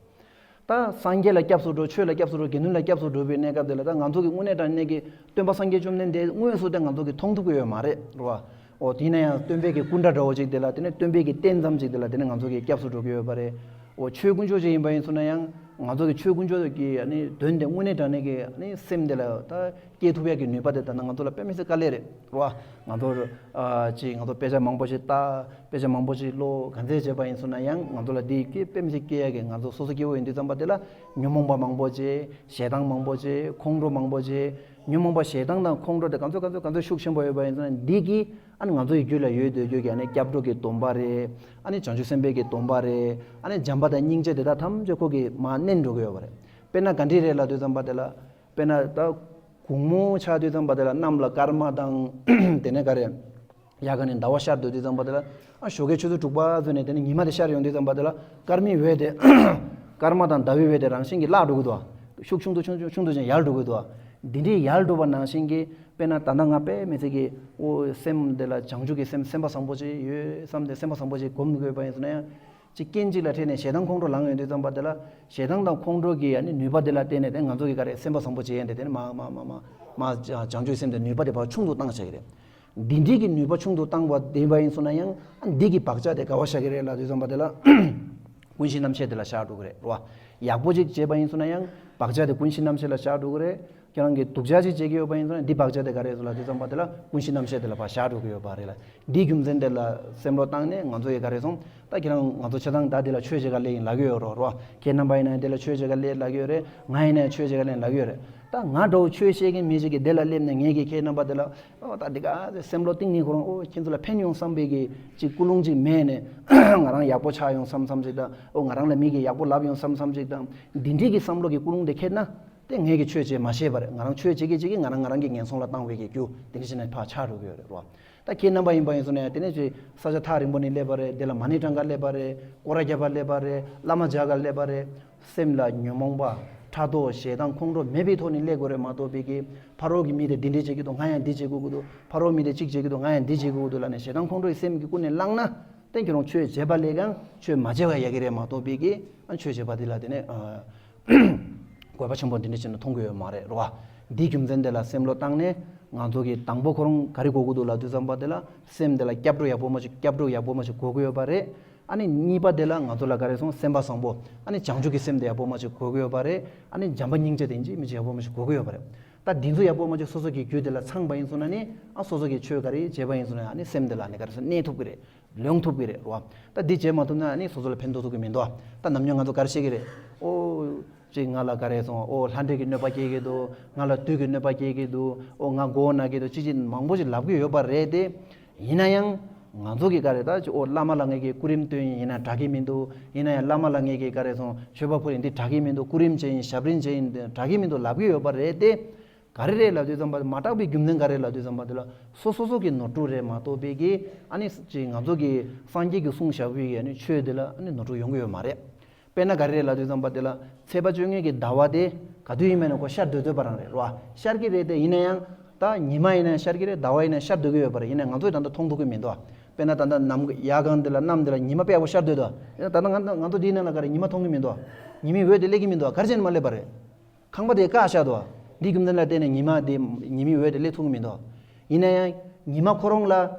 ད་སངས་རྒྱས་ལ་སྐྱབས་སུ་འགྲོ། ཆོས་ལ་སྐྱབས་སུ་འགྲོ། དགེ་འདུན་ལ་སྐྱབས་སུ་འགྲོ་བའི་གནས་སྐབས་དེ་ལ། ད་ང་ཚོ་གི་དངོས་གནས་དྲང་གནས་ཀྱི་སྟོན་པ་སངས་རྒྱས་བཅོམ་ལྡན་འདས་དངོས་སུ་དེ་ང་ཚོ་གི་མཐོང་ཐུབ་ཀྱི་ཡོད་མ་རེད། རོ། འོ་དེ་ཡིན་ན་ཡང་སྟོན་པའི་གི་སྐུ་འདྲ་འདྲ་བོ་ཅིག་དེ་ལ། དེ་ནས་སྟོན་པའི་གི་རྟེན་ཙམ་ཅིག་དེ་ལ་དེ་ནས་ང་ཚོ་གི་སྐྱབས་སུ་འགྲོ་གི་ཡོད་པ་རེད། འོ་ཆོས་དཀོན་མཆོག་ཅིག་ཡིན་པ་ཡིན་སོང་ན་ཡང་ ང་ཚོ་གི་ཆོས་དཀོན་མཆོག་གི་ཨ་ནི་དོན་དེ་དངོས་གནས་དྲང་གནས་ཀྱི་ཨ་ནི་སེམས་དེ་ལ་ད་སྐྱེ་ཐུབ་ཡག་གི་ནུས་པ་དེ་ད་ནི་ང་ཚོ་ལ་དཔེ་མི་སྲིད་དཀའ་ལས་རེད་རོ། ང་ཚོ་ཨ་ཅིག་ང་ཚོ་དཔེ་ཆ་མང་པོ་ཞིག་ལྟ། དཔེ་ཆ་མང་པོ་ཞིག་ཀློག་ག་ཚད་བྱས་པ་ཡིན་སོང་ན་ཡང་ང་ཚོ་ལ་འདི་སྐྱེ་དཔེ་མི་སྲིད་སྐྱེ་ཡག་གི། ང་ཚོ་སོ་སོ་སྐྱེ་བོ་ཡིན་དུས་ཙམ་པ་དེ་ལ་ཉོན་མོངས་པ་མང་པོ་བྱས། ཞེ་སྡང་མང་པོ་བྱས། ཁོང་ཁྲོ་མང་པོ་བྱས། ཉོན་མོངས་པ་ཞེ་སྡང་དང་ཁོང་ཁྲོ་དེ་ག་ཚོད་ག་ཚོད་ག་ཚོད་ཤུགས་ཆེན་པོ་ཡོད་པ་ཡིན་ཙང་འདི་གིས་ཨ་ནི་ང་ཚོ་ཡི་རྒྱུད་ལ་ཡོད་སྡོད་རྒྱུ་གི་ཨ་ནི་སྐྱབས་འགྲོ་གི་སྡོམ་པ་རེད། ཨ་ནི་བྱང་ཆུབ་སེམས་དཔའི་གི་སྡོམ་པ་རེད། ཨ་ནི་བྱམས་པ་དང་སྙིང་རྗེ་དེ་དག་ཐམས་ཅད་ཁོ་གིས་མར་མནན་འགྲོ་གི་ཡོད་པ་རེད། དཔེར་ན་ག་འདྲ་རེད་ལབ་དུས་ཙམ་པ་དེ་ལ། དཔེར་ན་ད་དགོང་མོ་ཆགས་དུས་ཙམ་པ་དེ་ལ་གནམ་ལ་སྐར་མ་དང་དེ་ནས་ག་རེ། ཡར་ག་ནས་ཟླ་བ་ཤར་སྡོད་དུས་ཙམ་པ་དེ་ལ་ཨ་ཞོགས་ཀའི་ཆུ་ཚོད་དྲུག་པ་ཚོ་ནས་དེ་ནས་ཉི་མ་དེ་ཤར་ཡོང་དུས་ཙམ་པ་དེ་ལ་སྐར་མའི་འོད་དེ་སྐར་མ་དང་ཟླ་བའི་འོད་དེ་རང་བཞིན་གྱིས་བརླག་འགྲོ་གི་འདུག་ཤུགས་ཆུང་དུ་ཆུང་དུ་ཆུང་དུ་ཅན་ཡལ་འགྲོ་གི་འདུག་འདི་འདྲའི་ཡལ་འགྲོ་བ་ནང་བཞིན་གྱི། དཔེར་ན་ད་ལྟ་ང་དཔེ་མི་སྲིད་ཀྱི་ཨོ་སེམས་དེ་ལ་བྱང་ཆུབ་ཀྱི་སེམས་སེམས་པ་བཟང་པོ་ཅིག་ཡོད་བསམ་སྟེ་སེམས་པ་བཟང་པོ་ཅིག་སྒོམ་དགོས་པ་ཡིན་ཟེར་ན་ཡང་། ཅིག་རྐྱེན་གཅིག་ལ་འཕྲད་ནས་ཞེ་སྡང་ཁོང་ཁྲོ་ལངས་ཡོང་དུས་ཙམ་པ་དེ་ལ། ཞེ་སྡང་དང་ཁོང་ཁྲོ་གི་ཨ་ནི་ནུས་པ་དེ་ལ་བརྟེན་ནས་དེ་ང་ཚོ་གི་ག་རེ་སེམས་པ་བཟང་པོ་བྱེད་ཡན་དེ་དེ་ནི་མ་མ་མ་མ་མ་བྱང་ཆུབ་སེམས་དེ་ནུས་པ་དེ་ཕར་ཆུང་དུ་བཏང་བྱ་གི་རེད། འདི་འདྲའི་གི་ནུས་པ་ཆུང་དུ་བཏང་བ་དེ་བ་ཡིན་སོང་ན་ཡང་ཨ་འདི་གི་བག་ཆགས་དེ་ག་བ་བཞག་གི་རེད་ལབ་དུས་ཙམ་པ་དེ་ལ། ཀུན་གཞི་རྣམ་ཤེས་དེ་ལ་བཞག་འགྲོ་གི་རེད་རོ། ཡག་པོ་ཅིག་བྱས་པ་ཡིན་སོང་ན་ཡང་བག་ཆགས་དེ་ཀུན་གཞི་རྣམ་ཤེས་ལ་བཞག་འགྲོ་གི་རེད། ཁྱེད་རང་གིས་སྡུག་ཅག་ཅིག་བྱེད་ཀྱི་ཡོད་པ་ཡིན་ཙང་འདི་བག་ཆགས་དེ་ག་རེ་ཟེར་ལབ་དུས་ཙམ་པ་དེ་ལ་ཀུན་གཞི་རྣམ་ཤེས་དེ་ལ་ཕར་བཞག་འགྲོ་གི་ཡོད་པ་རེད་ལ། འདིའི་རྒྱུ་མཚན་དེ་ལ་སེམས་བློ་བཏང་ནས་ང་ཚོ་ཡི་ག་རེ་སོང་ད་ཁྱེད་རང་ང་ཚོ་ཆ་ཚང་ད་འདི་ལ་ཆོས་བྱེད་ག་སླེབས་ཡིན་ལབ་ཀྱི་ཡོད་རོ་རོ། ཁྱེད་རྣམ་པ་ཡིན་ན་འདི་ལ་ཆོས་བྱེད་ག་སླེབས་ལབ་ཀྱི་ཡོད་རེད། ང་ཡིན་ན་ཆོས་བྱེད་ག་སླེབས་ལབ་ཀྱི་ཡོད་རེད། ད་ང་འདྲ་བོ་ཆོས་བཤད་མཁན་མི་ཞིག་གིས་འདི་ལ་སླེབས་ནས་ངས་ཀྱིས་ཁྱེད་རྣམ་པ་དེ་ལ་ཨོ་ད་འདི་ག་སེམས་བློ་གཏིང་ནས་ཁོ་རང་ཨོ་ཁྱེད་ཚོ་ལ་ཕན་ཡོང་བསམ་པའི་གི་ཅིག་ཀུན་སློང་ཅིག་མེད་ནས་ང་རང་ཡག་པོ་ཆགས་ཡོང་བསམ་བསམ་ཅིག་དང་ཨོ་ང་རང་ལ་མི་གིས་ཡག་པོ་ལབ་ཡོང་བསམ་བསམ་ཅིག་དང་འདི་འདྲའི་གི་བསམ་བློ་གི་ཀུན་སློང་དེ་འཁྱེར་ན། དེ་ངས་ཀྱི་ཆོས་བྱེད་མ་ཤེས་པ་རེད། ང་རང་ཆོས་བྱེད་ཀྱི་བྱེད་ཀྱི་ང་རང་ང་རང་གི་ངན་སོང་ལ་བཏང་བའི་གི་རྒྱུ་དེ་འདྲ་བྱས་ནས་ཕར་ཆགས་འགྲོ་གི་ཡོད་རེད་རོ། ད་ཁྱེད་རྣམ་པ་ཡིན་པ་ཡིན་སོང་ནས་དེ་ནས་ཅིག་ས་ཆ་ཐག་རིང་པོ་ནས་སླེབས་པ་རེད། དེ་ལ་མ་ཎི་བགྲང་ག་སླེབས་པ་རེད། སྐོར་ར་རྒྱབ་པ་སླེབས་པ་རེད། བླ་མ་མཇལ་ག་སླེབས་པ་རེད། སེམས་ལ་ཉོན་མོངས་པ་ཕྲག་དོག་ཞེ་སྡང་ཁོང་ཁྲོ་མེད་པའི་ཐོག་ནས་སླེབས་དགོས་རེད་མ་གཏོགས་པའི་གི་ཕ་རོལ་གྱི་མི་དེ་འདི་འདྲས་བྱེད་ཀྱི་འདུག་ང་ཡང་འདི་བྱེད་དགོས་ཀྱི་འདུག་ཕ་རོལ་མི་དེ་གཅིག་བྱེད་ཀྱི་འདུག་ང་ཡང་འདི་བྱེད་དགོས་ཀྱི་འདུག་ལབ་ནས་ཞེ་སྡང་ཁོང་ཁྲོ་ཡི་སེམས་ཀྱི་ཀུན་ནས་བསླངས་ན། དེ་ཁྱོད་རང་ཆོས་བྱེད་པ་ལས་ཀྱང་ཆོས་མ་བྱེད་པ་ཡག་གི་རེད་མ་གཏོགས་པའི་གི་ཨ་ཆོས་བྱེད་པ་འདི་ལ་དེ་ནས་ཨ་དགོས་པ་ཆེན་པོ་འདི་འདྲ་བྱས་ན་མཐོང་གི་ཡོད་མ་རེད་རོ། འདིའི་རྒྱུ་མཚན་དེ་ལ་སེམས་བློ་བཏང་ནས་ང་ཚོ་གི་དང་པོ་ཁོ་རང་ག་རེ་དགོས་ཀྱི་འདུག་ལབ་དུས་ཙམ་པ་དེ་ལ་སེམས་དེ་ལ་སྐྱབས་འགྲོ་ཡག་པོ་མ་ཞིག་སྐྱབས་འགྲོ་ཡག་པོ་མ་ཞིག་དགོས་ཀྱི་ཡོད་པ་རེད། ཨ་ནི་གཉིས་པ་དེ་ལ་ང་ཚོ་ལ་ག་རེ་སོང་སེམས་པ་བཟང་པོ་ཨ་ནི་བྱང་ཆུབ་ཀྱི་སེམས་དེ་ཡག་པོ་མ་ཞིག་དགོས་ཀྱི་ཡོད་པ་རེད། ཨ་ནི་བྱམས་པ་སྙིང་རྗེ་དེ་འཇིགས་མི་བྱེད་ཡག་པོ་མ་ཞིག་དགོས་ཀྱི་ཡོད་པ་རེད། ད་འདི་ཚོ་ཡག་པོ་མ་ཞིག་སོ་སོ་གི་རྒྱུད་དེ་ལ་ཚང་པ་ཡིན་སོང་ན་ནི་ཨ་སོ་སོ་གི་ཆོས་ག་རེ་བྱས་པ་ཡིན་སོང་ན་ཨ་ནི་སེམས་དེ་ལ་ནི་ག་རེ་སོང་གནས་ཐུབ་ཀྱི་རེད། ལོན་ཐུབ་ཀྱི་རེད་རོ། ད་འདི་བྱེད་མ་ཐུབ་ན་ཨ་ནི་སོ་སོ་ལ་ཕན་ཐོགས་ཐུབ་ཀྱི་མི་འདུག་ད་ནམ་རྒྱུན་ང་ཚོ་ག་རེ་བཤད་ཀྱི་རེད། ཨོ། ཅིག་ང་ལ་ག་རེ་སོང་ཨོ་ལྷ་འདྲེ་གི་གནོད་པ་སྐྱེལ་གྱི་འདུག་ང་ལ་བདུད་ཀྱི་གནོད་པ་སྐྱེལ་གྱི་འདུག་ཨོ་ང་མགོ་ན་གི་འདུག་ཅི་ཅི་མང་པོ་ཞིག་ལབ་ཀྱི་ཡོད་པ་རེད་དེ། ཡིན་ན་ཡང་། ང་ཚོ་གི་ག་རེ་ད་ཅི་ཨོ་བླ་མ་ལ་ངེད་ཀྱི་སྐུ་རིམ་སྟོན་ཡིན་ན་དྲག་གི་མི་འདུག་ཡིན་ན་ཡང་བླ་མ་ལ་ངེད་ཀྱི་ག་རེ་སོང་མཆོད་པ་ཕུལ་ཡིན་འདི་དྲག་གི་མི་འདུག་སྐུ་རིམ་བྱས་ཡིན་ཞབས་རིམ་བྱས་ཡིན་དྲག་གི་མི་འདུག་ལབ་ཀྱི་ཡོད་པ་རེད་དེ། ག་རེ་རེད་ལབ་དུས་ཙམ་པ་མ་དྲག་པའི་རྒྱུ་མཚན་ག་རེ་ལབ་དུས་ཙམ་པ་དེ་ལ་སོ་སོ་སོ་གི་ནོར་འཁྲུལ་རེད་མ་གཏོགས་པའི་གི་ཨ་ནི་ཅི་ང་ཚོ་གི་སངས་རྒྱས་ཀྱི་གསུང་བཞག་པའི་གི་ཨ་ནི་ཆོས་དེ་ལ་ཨ་ནི་ནོར་འཁྲུལ་ཡོང་གི་ཡོད་མ་རེད། དཔེར་ན་ག་རེ་རེད་ལབ་དུས་ཙམ་པ་དེ་ལ་ཚེས་པ་བཅོ་ལྔའི་གི་ཟླ་བ་དེ་ག་དུས་ཡིན་མིན་ན་ཁོ་ཤར་སྡོད་སྡོད་པ་རང་རེད་རོ། ཤར་གི་རེད་དེ་ཡིན་ན་ཡང་ད་ཉི་མ་ཡིན་ན་ཡང་ཤར་གི་རེད། ཟླ་བ་ཡིན་ན་ཡང་ཤར་སྡོད་ཀྱི་ཡོད་པ་རེད། ཡིན་ན་ང་ཚོས་ད་ལྟ་མཐོང་ཐུབ་ཀྱི་མི་འདུག་དཔེར་ན་ད་ལྟ་ནམ་ཡར་གང་འདི་ལ་གནམ་འདི་ལ་ཉི་མ་དཔེ་ཡག་པོ་ཤར་སྡོད་དོ། ཡིན་ན་ད་ལྟ་ང་ང་ཚོ་འདིའི་ནང་ལ་ག་རེ་ཉི་མ་མཐོང་གི་མི་འདུག་ཉི་མའི་འོད་དེ་སླེབས་ཀྱི་མི་འདུག་ག་རེ་བྱས་ནས་མ་སླེབས་པ་རེད། ཁང་པ་དེ་བཀག་བཞག་འདུག་འདིའི་རྒྱུ་མཚན་ལ་བརྟེན་ནས་ཉི་མ་དེ་ཉི་མའི་འོད་དེ་སླེབས་ཐུབ་ཀྱི་མི་འདུག་ཡིན་ན་ཡང་ཉི་མ་ཁོ་རང་ལ་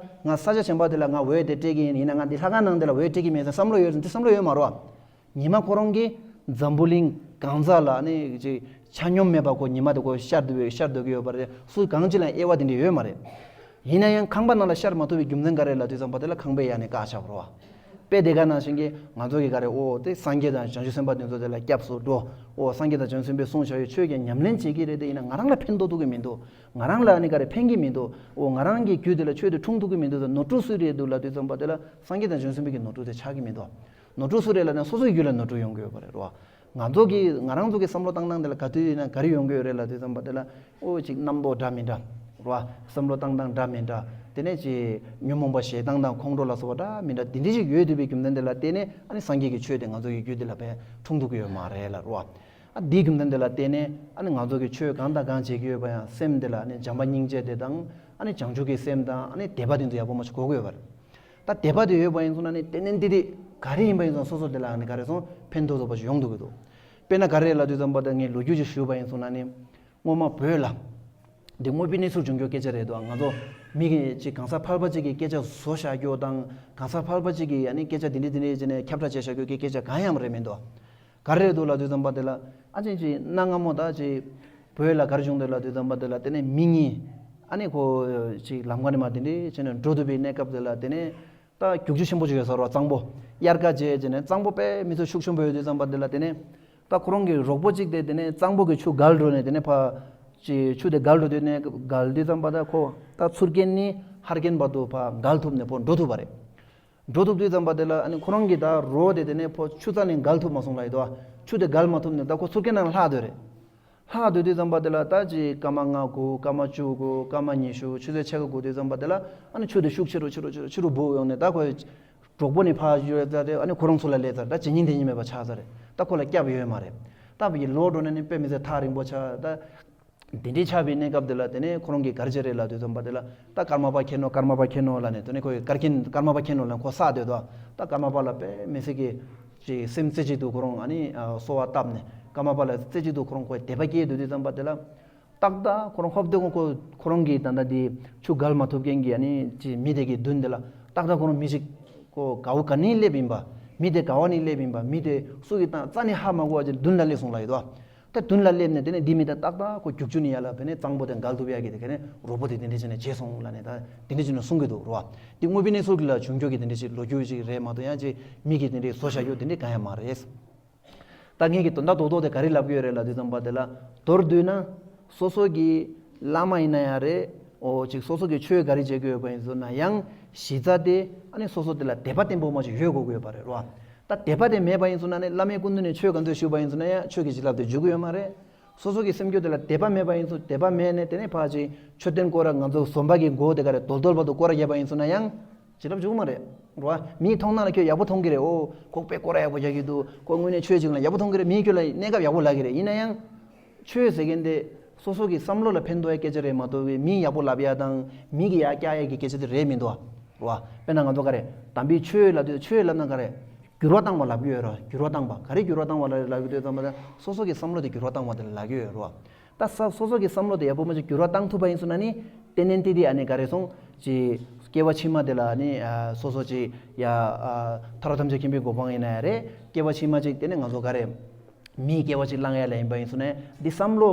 ང་ས་ཆ་གཞན་པ་དེ་ལ་ང་འོད་དེ་སྤྲད་ཀྱི་ཡིན། ཡིན་ན་ང་འདི་ལྷ་ཁང་ནང་དེ་ལ་འོད་སྤྲད་ཀྱི་མེད་ཟེར་བསམ་བློ་ཡོད་ཟེར་འདི་བསམ་བློ་ཡོད་མ་རེད་བ། ཉི་མ་ཁོ་རང་གིས་འཛམ་བུ་གླིང་གང་ས་ལ་ནི་ཅིག་ཆ་སྙོམས་མེད་པ་ཁོ་ཉི་མ་དེ་ཁོ་ཤར་སྡོད་ཤར་སྡོད་ཀྱི་ཡོད་པ་རེད། སུ་གང་ཅི་ལ་དབྱེ་བ་དེ་འདྲ་ཡོད་མ་རེད། ཡིན་ན་ཡང་ཁང་པ་ནང་ལ་ཤར་མ་ཐུབ་པའི་རྒྱུ་མཚན་ག་རེ་ལབ་དུས་ཙམ་པ་དེ་ལ་ཁང་པའི་ཡ་ནས་བཀག་བཞག་པ་རེད་བ། དཔེ་དེ་ག་ནང་བཞིན་གྱི་ང་ཚོ་གི་ག་རེ་ཨོ་དེ་སངས་རྒྱས་དང་བྱང་ཆུབ་སེམས་དཔའ་དེ་ཚོ་དེ་ལ་སྐྱབས་སུ་འགྲོ། ཨོ་སངས་རྒྱས་དང་བྱང་ཆུབ་སེམས་དཔའི་གསུང་བྱ་བའི་ཆོས་ཀྱང་ཉམས་ལེན་བྱེད་ཀྱི་རེད་དེ་ཡིན་ན་ང་རང་ལ་ཕན་ཐོགས་ཐུབ་ཀྱི་མི་འདུག་ང་རང་ལ་ནི་ག་རེ་ཕན་གྱི་མི་འདུག་ཨོ་ང་རང་གི་རྒྱུད་དེ་ལ་ཆོས་དེ་འཁྲུངས་ཐུབ་ཀྱི་མི་འདུག་ད་ནོར་འཁྲུལ་སུའི་རེད་འདུག་ལབ་དུས་ཙམ་པ་དེ་ལ་སངས་རྒྱས་དང་བྱང་ཆུབ་སེམས་དཔའི་གི་ནོར་འཁྲུལ་དེ་ཆགས་ཀྱི་མི་འདུག་ནོར་འཁྲུལ་སུ་རེད་ལབ་ན་སོ་སོའི་རྒྱུད་ལ་ནོར་འཁྲུལ་ཡོང་གི་ཡོད་པ་རེད་རོ། ང་ཚོ་གི་ང་རང་ཚོ་གི་བསམ་བློ་བཏང་སྟངས་དེ་ལ་ག་དུས་ཡིན་ན་ག་རེ་ཡོང་གི་ཡོད་རེད་ལབ་དུས་ཙམ་པ་དེ་ལ་ཨོ་ཅིག་རྣམ་རྟོག་འདྲ་མི་འདྲ་རོ། བསམ་བློ་བཏང་སྟངས་འདྲ་མི་འདྲ། དེ་ནས་ཅིག་ཉོན་མོངས་པ་ཞེ་སྡང་དང་ཁོང་ཁྲོ་ལ་སོགས་པ་འདྲ་མི་འདྲ་དེ་འདྲ་ཞིག་ཡོད་འདུག་པའི་རྒྱུ་མཚན་དེ་ལ་བརྟེན་ནས་ཨ་ནི་སངས་རྒྱས་ཀྱི་ཆོས་དེ་ང་ཚོ་གི་རྒྱུད་དེ་ལ་ཕན་འཁྲུངས་ཐུབ་ཀྱི་ཡོད་མ་རེད་ལ་རོ། ཨ་དེའི་རྒྱུ་མཚན་དེ་ལ་བརྟེན་ནས་ཨ་ནི་ང་ཚོ་གི་ཆོས་གང་དང་གང་བྱེད་ཀྱི་ཡོད་པ་ཡང་སེམས་དེ་ལ་ཨ་ནི་བྱམས་པ་སྙིང་རྗེ་དེ་དང་ཨ་ནི་བྱང་ཆུབ་ཀྱི་སེམས་དང་ཨ་ནི་དད་པ་དེ་ཚོ་ཡག་པོ་མ་ཞིག་དགོས་ཀྱི་ཡོད་པ་རེད། ད་དད་པ་དེ་ཡོད་པ་ཡིན་སོང་ན་ནི་ཏན་ཏན་ཏིག་ཏིག་ག་རེ་ཡིན་པ་ཡིན་སོང་སོ་སོ་དེ་ལ་ནི་ག་རེ་སོང་ཕན་ཐོགས་ཐོགས་པ་ཞིག་ཡོང་ཐུབ་ཀྱི་འདུག་དཔེར་ན་ག་རེ་ལབ་དུས་ཙམ་པ་ད་ངས་ལོ་རྒྱུས་ཅིག་ཞུས་པ་ཡིན་སོང་ན་ནི། སྔོན་མ་བོད་ལ། འདི་དངོས་པོའི་གནས་ཚུལ་བྱུང་རྒྱུ་སྐད་ཆ་རེད་དོ། ང་ཚོ་མི་གི་ཅིག་གང་ཟག་ཕལ་པ་ཅིག་གི་སྐད་ཆ་བཟོ་བཞག་རྒྱུ་དང་གང་ཟག་ཕལ་པ་ཅིག་གི་ཡ་ནི་སྐད་ཆ་འདི་འདྲ་འདི་འདྲ་བྱས་ནས་ཁྱབ་བསྒྲགས་བྱས་བཞག་རྒྱུ་གི་སྐད་ཆ་གང་ཡང་རེད་མི་འདུག་ག་རེ་རེད་འདུག་ལབ་དུས་ཙམ་པ་དེ་ལ། ཨ་ཅེ་ཅེ་གནའ་སྔ་མོ་ད་ཅེ་བོད་ལ་ག་རེ་བྱུང་འདུག་ལབ་དུས་ཙམ་པ་དེ་ལ། དེ་ནས་མི་གཉིས་ཨ་ནི་ཁོ་ཅིག་ལམ་ཁ་ནས་མར་དེ་འདྲས་བྱས་ནས་འགྲོ་ཐུབ་པའི་གནས་སྐབས་དེ་ལ། དེ་ནས་ད་རྒྱུག་ཆུ་ཆེན་པོ་ཅིག་ཡོད་ས་རེད་པ། གཙང་པོ། དབྱར་ཁ་བྱས་བྱས་ནས་གཙང་པོ་དཔེ་མི་སྲིད་ཤུགས་ཆེན་པོ་ཡོད་དུས་ཙམ་པ་དེ་ལ། དེ་ནས་ད་ཁོ་རང་གི་རོགས་པོ་གཅིག་དེ་དེ་ནས་གཙང་པོ་གི་ཆུ་བརྒལ་འགྲོ་ནས། དེ་ནས་ཕར་ཅིག་ཆུ་དེ་བརྒལ་འགྲོ་དུས་ནས་བརྒལ་དུས་ཙམ་པ་ད་ཁོ་ད་ཚུར་རྒན་ནས་ཧར་རྒན་བར་དུ་ཕར་བརྒལ་ཐུབ་ནས་ཕར་འགྲོ་ཐུབ་པ་རེད། འགྲོ་ཐུབ་དུས་ཙམ་པ་དེ་ལ་ཨ་ནི་ཁོ་རང་གི་ད་རོགས་དེ་དེ་ནས་ཕར་ཆུ་རྩ་ནས་བརྒལ་ཐུབ་མ་སོང་ལབ་ཡོད་དོ། ཆུ་དེ་བརྒལ་མ་ཐུབ་ནས་ད་ཁོ་ཚུར་རྒན་ནང་ལྷག་སྡོད་རེད། ལྷག་སྡོད་དུས་ཙམ་པ་དེ་ལ་ད་ཅིག་སྐར་མ་ལྔ་དགུ། སྐར་མ་བཅུ་དགུ། སྐར་མ་ཉི་ཤུ། ཆུ་ཚོད་ཕྱེད་ཀ་འགོར་དུས་ཙམ་པ་དེ་ལ། ཨ་ནི་ཆུ་དེ་ཤུགས་ཆེ་རུ་ཆེ་རུ་ཆེ་རུ་ཆེ་རུ་འབུ་ཡོང་ནས། ད་ཁོའི་གྲོགས་པོ་ནི་ཕར་ཡོད་ཚར་རེད། ཨ་ནི་ཁོ་རང་ཚུར་ལ་སླེབས་ཚར། ད་ཇེ་སྙིང་དེ་སྙིང་མེད་པ་ཆགས་ཚར་རེད། ད་ཁོ་ལ་སྐྱབས་ཡོད་མ་རེད། ད་བི་ལོག་འགྲོ་ན་ནི་དཔེ་མི་སྲིད་ཐག་རིང་པོ་ཆགས། ད་དེ་འདྲའི་ཆགས་པའི་གནས་སྐབས་དེ་ལ། དེ་ནས་ཁོ་རང་གིས་ག་རེ་བྱས་རེད་ལབ་དུས་ཙམ་པ་དེ་ལ། ད་ཀརྨ་པ་མཁྱེན་ནོ། ཀརྨ་པ་མཁྱེན་ནོ་ལབ་ནས། དེ་ནས་ཁོས་ཀར་མཁྱེན། ཀརྨ་པ་མཁྱེན་ནོ་ལབ་ནས་ཁོ་བསད་སྡོད་དོ། ད་ཀརྨ་པ་ལ་དཔེ་མི་སྲིད་ཀྱི་ཅིག་སེམས་རྩེ་གཅིག་ཏུ་ཁོ་རང་ཨ་ནི་ཨ་གསོལ་བ་བཏབ་ནས། ཀརྨ་པ་ལ་རྩེ་གཅིག་ཏུ་ཁོ་རང་ཁོས་དད་པ་སྐྱེས་སྡོད་དུས་ཙམ་པ་དེ་ལ། ཏག་ཏག་ཁོ་རང་ཧོབ་སྟེ་ཁོ་ཁོ་ཁོ་རང་གིས་ད་ལྟ་དེ་ཆུ་བརྒལ་མ་ཐུབ་མཁན་གྱི་ཨ་ནི་ཅིག་མི་དེ་གི་མདུན་དེ་ལ། ཏག་ཏག་ཁོ་རང་མི་ཞིག་ཁོ་ག་བ་ག་ནས་སླེབས་ཡིན་པ། མི་དེ་ག་བ་ནས་སླེབས་ཡིན་པ། མི་དེ་སུ་གིས་བཏང་རྩ་ནས་ཧ་མ་གོ་བ་ཅིག་མདུན་ལ་སླེབས་སོང་ལབ་ཡོད་དོ། ད་མདུན་ལ་སླེབས་ནས། དེ་ནས་འདི་མི་དེ་ཏག་ཏག་ཁོ་རྒྱུག་ཆུ་ནས་ཡར་ལ། དེ་ནས་གཙང་པོ་དེ་བརྒལ་ཐུབ་ཡག་གི་དེ་ག་ནས་རོགས་པོ་དེ་དེ་འདྲས་བྱས་ནས་བྱས་སོང་ལབ་ནས། ད་དེ་འདྲས་བྱས་ནས་གསུང་གི་འདུག་རོ། འདི་དངོས་པོའི་གནས་ཚུལ་གྱི་ལ་བྱུང་རྒྱུ་གི་དེ་འདྲས་ཞིག་ལོ་རྒྱུས་ཤིག་རེད་མ་གཏོགས། ཡང་ཅིག་མི་གིས་དེ་འདྲས་བཟོ་བཞག་རྒྱུ་དེ་འདྲས་གང་ཡང་མ་རེད། ད་ངས་ཀྱི་དོན་དག་རྡོག་རྡོག་དེ་ག་རེ་ལབ་ཀྱི་ཡོད་རེད་ལབ་དུས་ཙམ་པ་དེ་ལ། མདོར་བསྡུས་ན་སོ་སོ་གི་བླ་མ་ཡིན་ན་ཡང་རེད། འོ་ཅིག་སོ་སོ་གི་ཆོས་ག་རེ་བྱེད་ཀྱི་ཡོད་པ་ཡིན་ཟེར་ན་ཡང་། གཞི་རྩ་དེ་ཨ་ནི་སོ་སོ་དེ་ལ་དད་པ་བརྟན་པོ་མ་ཅིག་ཡོད་དགོས་ཀྱི་ཡོད་པ་རེད་རོ། ད་དད་པ་དེ་མེད་པ་ཡིན་ཟེར་ན་ནི། བླ་མའི་སྐུ་མདུན་ནས་ཆོས་ག་ཚོད་ཞུས་པ་ཡིན་ཟེར་ན་ཡང་ཆོས་ཀྱི་བྱིན་རླབས་དེ་འཇུག་གི་ཡོད་མ་རེད། སོ་སོ་གི་སེམས་རྒྱུད་དེ་ལ་དད་པ་མེད་པ་ཡིན་ཚུལ། དད་པ་མེད་ནས་དེ་ནས་ཕར་ཅིག་མཆོད་རྟེན་སྐོར་ར། ང་ཚོ་ཟོམ་པ་གི་མགོ་དེ་ག་རེ་རྡོལ་རྡོལ་བར་དུ་སྐོར་ར་བརྒྱབ་པ་ཡིན་ཚུལ་ན་ཡང་བྱིན་རླབས་འཇུག་མ་རེད་རོ། མིའི་མཐོང་སྣང་ལ་ཁྱོད་ཡག་པོ་མཐོང་གི་རེད། ཨོ་ཁོ་དཔེ་སྐོར་ར་ཡག་པོ་རྒྱག་གི་འདུག་ཁོ་དངོས་གནས་ཆོས་བྱེད་མཁན་ལ་ཡག་པོ་མཐོང་གི་རེད། མིས་ཁྱོད་ལ་གནས་སྐབས་ཡག་པོ་ལབ་ཀྱི་རེད། ཡིན་ན་ཡང་ཆོས་ཟེར་མཁན་དེ་སོ་སོ་གི་བསམ་བློ་ལ་ཕན་ཐོགས་ཡག་སྐད་ཆ་རེད་མ་གཏོགས། མི་ཡག་པོ་ལབ་ཡག་དང་མི་གི་ཡར་བཀྱག་ཡག་གི་སྐད་ཆ་དེ་རེད་མི་འདུག་རོ། དཔེར་ན་ང་ཚོ་ག་རེ་དམ་པའི་ཆོས་ལབ་དུས། ཆོས་ལབ་ན་ག་རེ། འགྱུར་བ་བཏང་བ་ལབ་ཀྱི་ཡོད་རེད། འགྱུར་བ་བཏང་བ། ག་རེ་འགྱུར་བ་བཏང་བ་ལབ་ལབ་ཀྱི་འདུག་ཙམ་པ་དེ། སོ་སོ་གི་བསམ་བློ་དེ་འགྱུར་བ་བཏང་བ་དེ་ལབ་ཀྱི་ཡོད་རེད། ད་ས་སོ་སོ་གི་བསམ་བློ་དེ་ཡག་པོ་མ་ཅིག་འགྱུར་བ་བཏང་ཐུབ་པ་ཡིན་ཟེར་ན་ནི། ཏན་ཏན་ཏིག་ཏིག་ཨ་ནི་ག་རེ་སོང་ཅིག་སྐྱེ་བ་ཕྱི་མ་དེ་ལ་ནི་ཨ་སོ་སོ་ཅིག་ཡ་ཨ་མཐར་ཐམས་ཅད་མཁྱེན་པའི་གོ་འཕང་ཡིན་ན་ཡང་རེད། སྐྱེ་བ་ཕྱི་མ་ཅིག་དེ་ནི་ང་ཚོ་ག་རེ་མིའི་སྐྱེ་བ་ཅིག་བླང་ཡག་ལ་ཡིན་པ་ཡིན་ཟེར་ན། འདི་བསམ་བློ་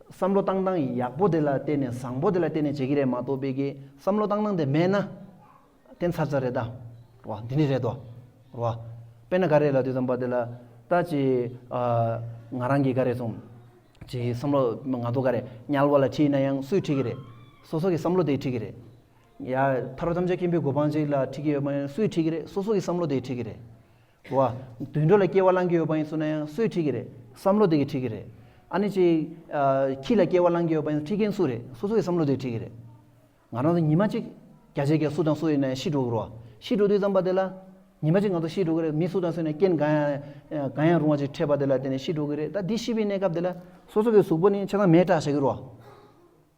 བསམ་བློ་བཏང་སྟངས་ཡག་པོ་དེ་ལ་བརྟེན་ནས། བཟང་པོ་དེ་ལ་བརྟེན་ནས་བྱེད་ཀྱི་རེད་མ་གཏོགས། པའི་གི་བསམ་བློ་བཏང་སྟངས་དེ་མེད་ན། བརྟེན་ཚར་ཚར་རེད་ད། རོ། འདི་ནི་རེད་དོ། རོ། དཔེར་ན་ག་རེ་ལབ་དུས་ཙམ་པ་དེ་ལ། ད་ཅི་ཨ་ང་རང་གིས་ག་རེ་སོང་ཅི་བསམ་བློ། ང་ཚོ་ག་རེ་དམྱལ་བ་ལ་ཁྲིད་ན་ཡང་སུས་ཁྲིད་ཀྱི་རེད། སོ་སོ་གི་བསམ་བློ་དེས་ཁྲིད་ཀྱི་རེད། ཡ་མཐར་ཐམས་ཅད་མཁྱེན་པའི་གོ་འཕང་ཅིག་ལ་ཁྲིད་ཀྱི་ཡོད་པ་ཡིན་སུས་ཁྲིད་ཀྱི་རེད། སོ་སོ་གི་བསམ་བློ་དེས་ཁྲིད་ཀྱི་རེད། རོ། དུད་འགྲོ་ལ་སྐྱེ་བ་བླང་གི་ཡོད་པ་ཡིན་སུ་ན་ཡང་སུས་ཁྲིད་ཀྱི་རེད། བསམ་བློ་དེ་གིས་ཁྲིད་ཀྱི་རེད། ཨ་ནི་ཅིག་ཨ་ཁྱི་ལ་སྐྱེ་བ་བླང་གི་ཡོད་པ་ཡིན་ཁྲིད་མཁན་སུ་རེད། སོ་སོ་གི་བསམ་བློ་དེ་ཁྲིད་ཀྱི་རེད། ང་རང་ཚོ་ཉི་མ་གཅིག་བརྒྱ་ཆ་བརྒྱ་སུ་དང་སུ་ཡིན་ན་ཡང་ཤི་འགྲོ་གི་རེད་བ། ཤི་འགྲོ་དུས་ཙམ་པ་དེ་ལ། ཉི་མ་གཅིག་ང་ཚོ་ཤི་འགྲོ་གི་རེད། མི་སུ་དང་སུ་ཡིན་ན་རྐྱེན་གང་ཡང་གང་ཡང་རུང་བ་ཅིག་འཕྲད་པ་དེ་ལ་བརྟེན་ནས་ཤི་འགྲོ་གི་རེད། ད་འདི་ཤི་བའི་གནས་སྐབས་དེ་ལ་སོ་སོ་གི་གཟུགས་པོ་ནི་ཆ་ཚང་མེ་སྲེག་བྱེད་ཀྱི་རེད་བ།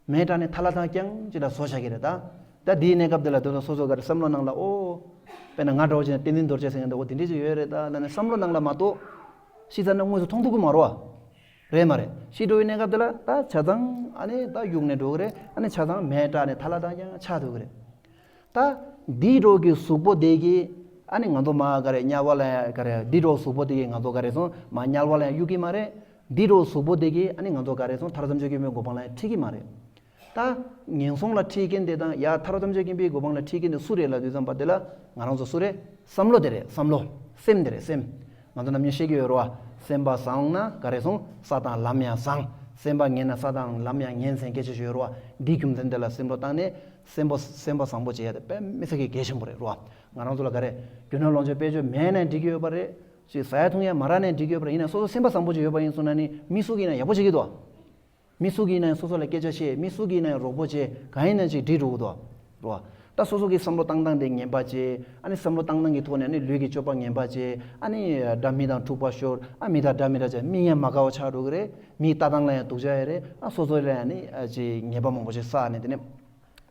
མེ་སྲེག་ནས་ཐལ་བ་དང་རྐྱང་ཅིག་ལ་བཟོ་བཞག་གི་རེད་ད། ད་འདིའི་གནས་སྐབས་འདི་ལ་དེ་ཚོ་སོ་སོ་ག་རེ་བསམ་བློ་ནང་ལ། ཨོ། དཔེར་ན་ང་འདྲ་བོ་བྱས་ན་བསྟན་འཛིན་རྡོ་རྗེ་ཟེར་མཁན་འདྲ་བོ་དེ་འདྲས་ཅིག་ཡོད་རེད་ད་ལབ་ནས་བསམ་བློ་ནང་ལ་མ་གཏོགས། ཤི་ཚར་ན་དངོས་སུ་མཐོང་ཐུབ་ཀྱི་མ་རེད་བ། རེད་མ་རེད། ཤི་འགྲོ་བའི་གནས་སྐབས་འདི་ལ་ད་ཆ་ཚང་ཨ་ནི་ད་གཡུགས་ནས་འགྲོ་གི་རེད། ཨ་ནི་ཆ་ཚང་མེ་སྲེག་ནས་ཐལ་བ་དང་རྐྱང་ཆགས་འགྲོ་གི་རེད། ད་འདི་འདྲ་བོ་གི་གཟུགས་པོ་དེ་གིས་ཨ་ནི་ང་ཚོ་མར་ག་རེ་དམྱལ་བ་ལ་ཡང་ག་རེ། འདི་འདྲ་བོ་གཟུགས་པོ་དེ་གིས་ང་ཚོ་ག་རེ་སོང་མར་དམྱལ་བ་ལ་ཡང་གཡུག་གི་མ་རེད། འདི་འདྲ་བོ་གཟུགས་པོ་དེ་གིས་ཨ་ནི་ང་ཚོ་ག་རེ་སོང་མཐར་ཐམས་ཅད་མཁྱེན་པའི་གོ་འཕང་ལ་ཡང་ཁྲིད་ཀྱི་མ་རེད། ད་ངན་སོང་ལ་ཁྲིད་མཁན་དེ་དང་ཡར་མཐར་ཐམས་ཅད་མཁྱེན་པའི་གོ་འཕང་ལ་ཁྲིད་མཁན་དེ་སུ་རེད་ལབ་དུས་ཙམ་པ་དེ་ལ། ང་རང་ཚོ་སུ་རེད། བསམ་བློ་དེ་རེད། བསམ་བློ། སེམས་དེ་རེད། སེམས། ང་ཚོ་ནམ་རྒྱུན་བཤད་ཀྱི་ཡོད་རེད་བ། སེམས་པ་བཟང་ན་ག་རེ་སོང་ས་དང་ལམ་ཡང་བཟང་། སེམས་པ་ངན་ན་ས་དང་ལམ་ཡང་ངན་ཟེར་སྐད་ཆ་ཞིག་ཡོད་རེད་བ། འདིའི་རྒྱུ་མཚན་དེ་ལ་སེམས་བློ་བཏང་ནས། སེམས་པ་སེམས་པ་བཟང་པོ་བྱེད་ཡ་དེ་དཔེ་མི་སྲིད་ཀྱི་གལ་ཆེན་པོ་རེད་རོ། ང་རང་ཚོ་ལ་ག་རེ། རྒྱུ་ནོར་ལོངས་སྤྱོད་དཔལ་འབྱོར་མེད་ནའི་འགྲིག་གི་ཡོད་པ་རེད། ཅིག་ཟ་ཡ་འཐུང་ཡ་མ་རག་ནའི་འགྲིག་གི་ཡོད་པ་རེད། ཡིན་ན་སོ་སོ་སེམས་པ་བཟང་པོ་ཅིག་ཡོད་པ་ཡིན་སོང་ན་ནི་མི་སུ་གིས་ཡིན་ན་ཡག་པོ་བྱེད་ཀྱི་འདུག་མི་སུ་གིས་ཡིན་ན་ཡང་སོ་སོ་ལ་སྐད་ཆ་བཤད། མི་སུ་གིས་ཡིན་ན་ཡང་རོགས་པ་བྱེད། གང་ཡིན་ན་ཅིག་འགྲིག་འགྲོ་གི་འདུག་རོ། ད་སོ་སོ་གི་བསམ་བློ་བཏང་སྟངས་དེ་ངན་པ་བྱེད། ཨ་ནི་བསམ་བློ་བཏང་སྟངས་ཀྱི་ཐོག་ནས་ཨ་ནི་ལུས་ཀྱི་སྤྱོད་པ་ངན་པ་བྱེད། ཨ་ནི་དགྲ་མི་དང་འཁྲུག་པ་ཤོར། ཨ་མི་དང་དགྲ་མི་དགྲ་བྱས། མི་ཡང་མ་དགའ་བ་ཆགས་འགྲོ་གི་རེད། མིའི་ལྟ་སྟངས་ལ་ཡང་སྡུག་ཅག་ཡོད་རེད། ཨ་སོ་སོ་ལ་ཡང་ཨ་ནི་ཨ་ཅིག་ངན་པ་མང་པོ་ཞིག་བསགས་ནས། དེ་ནས།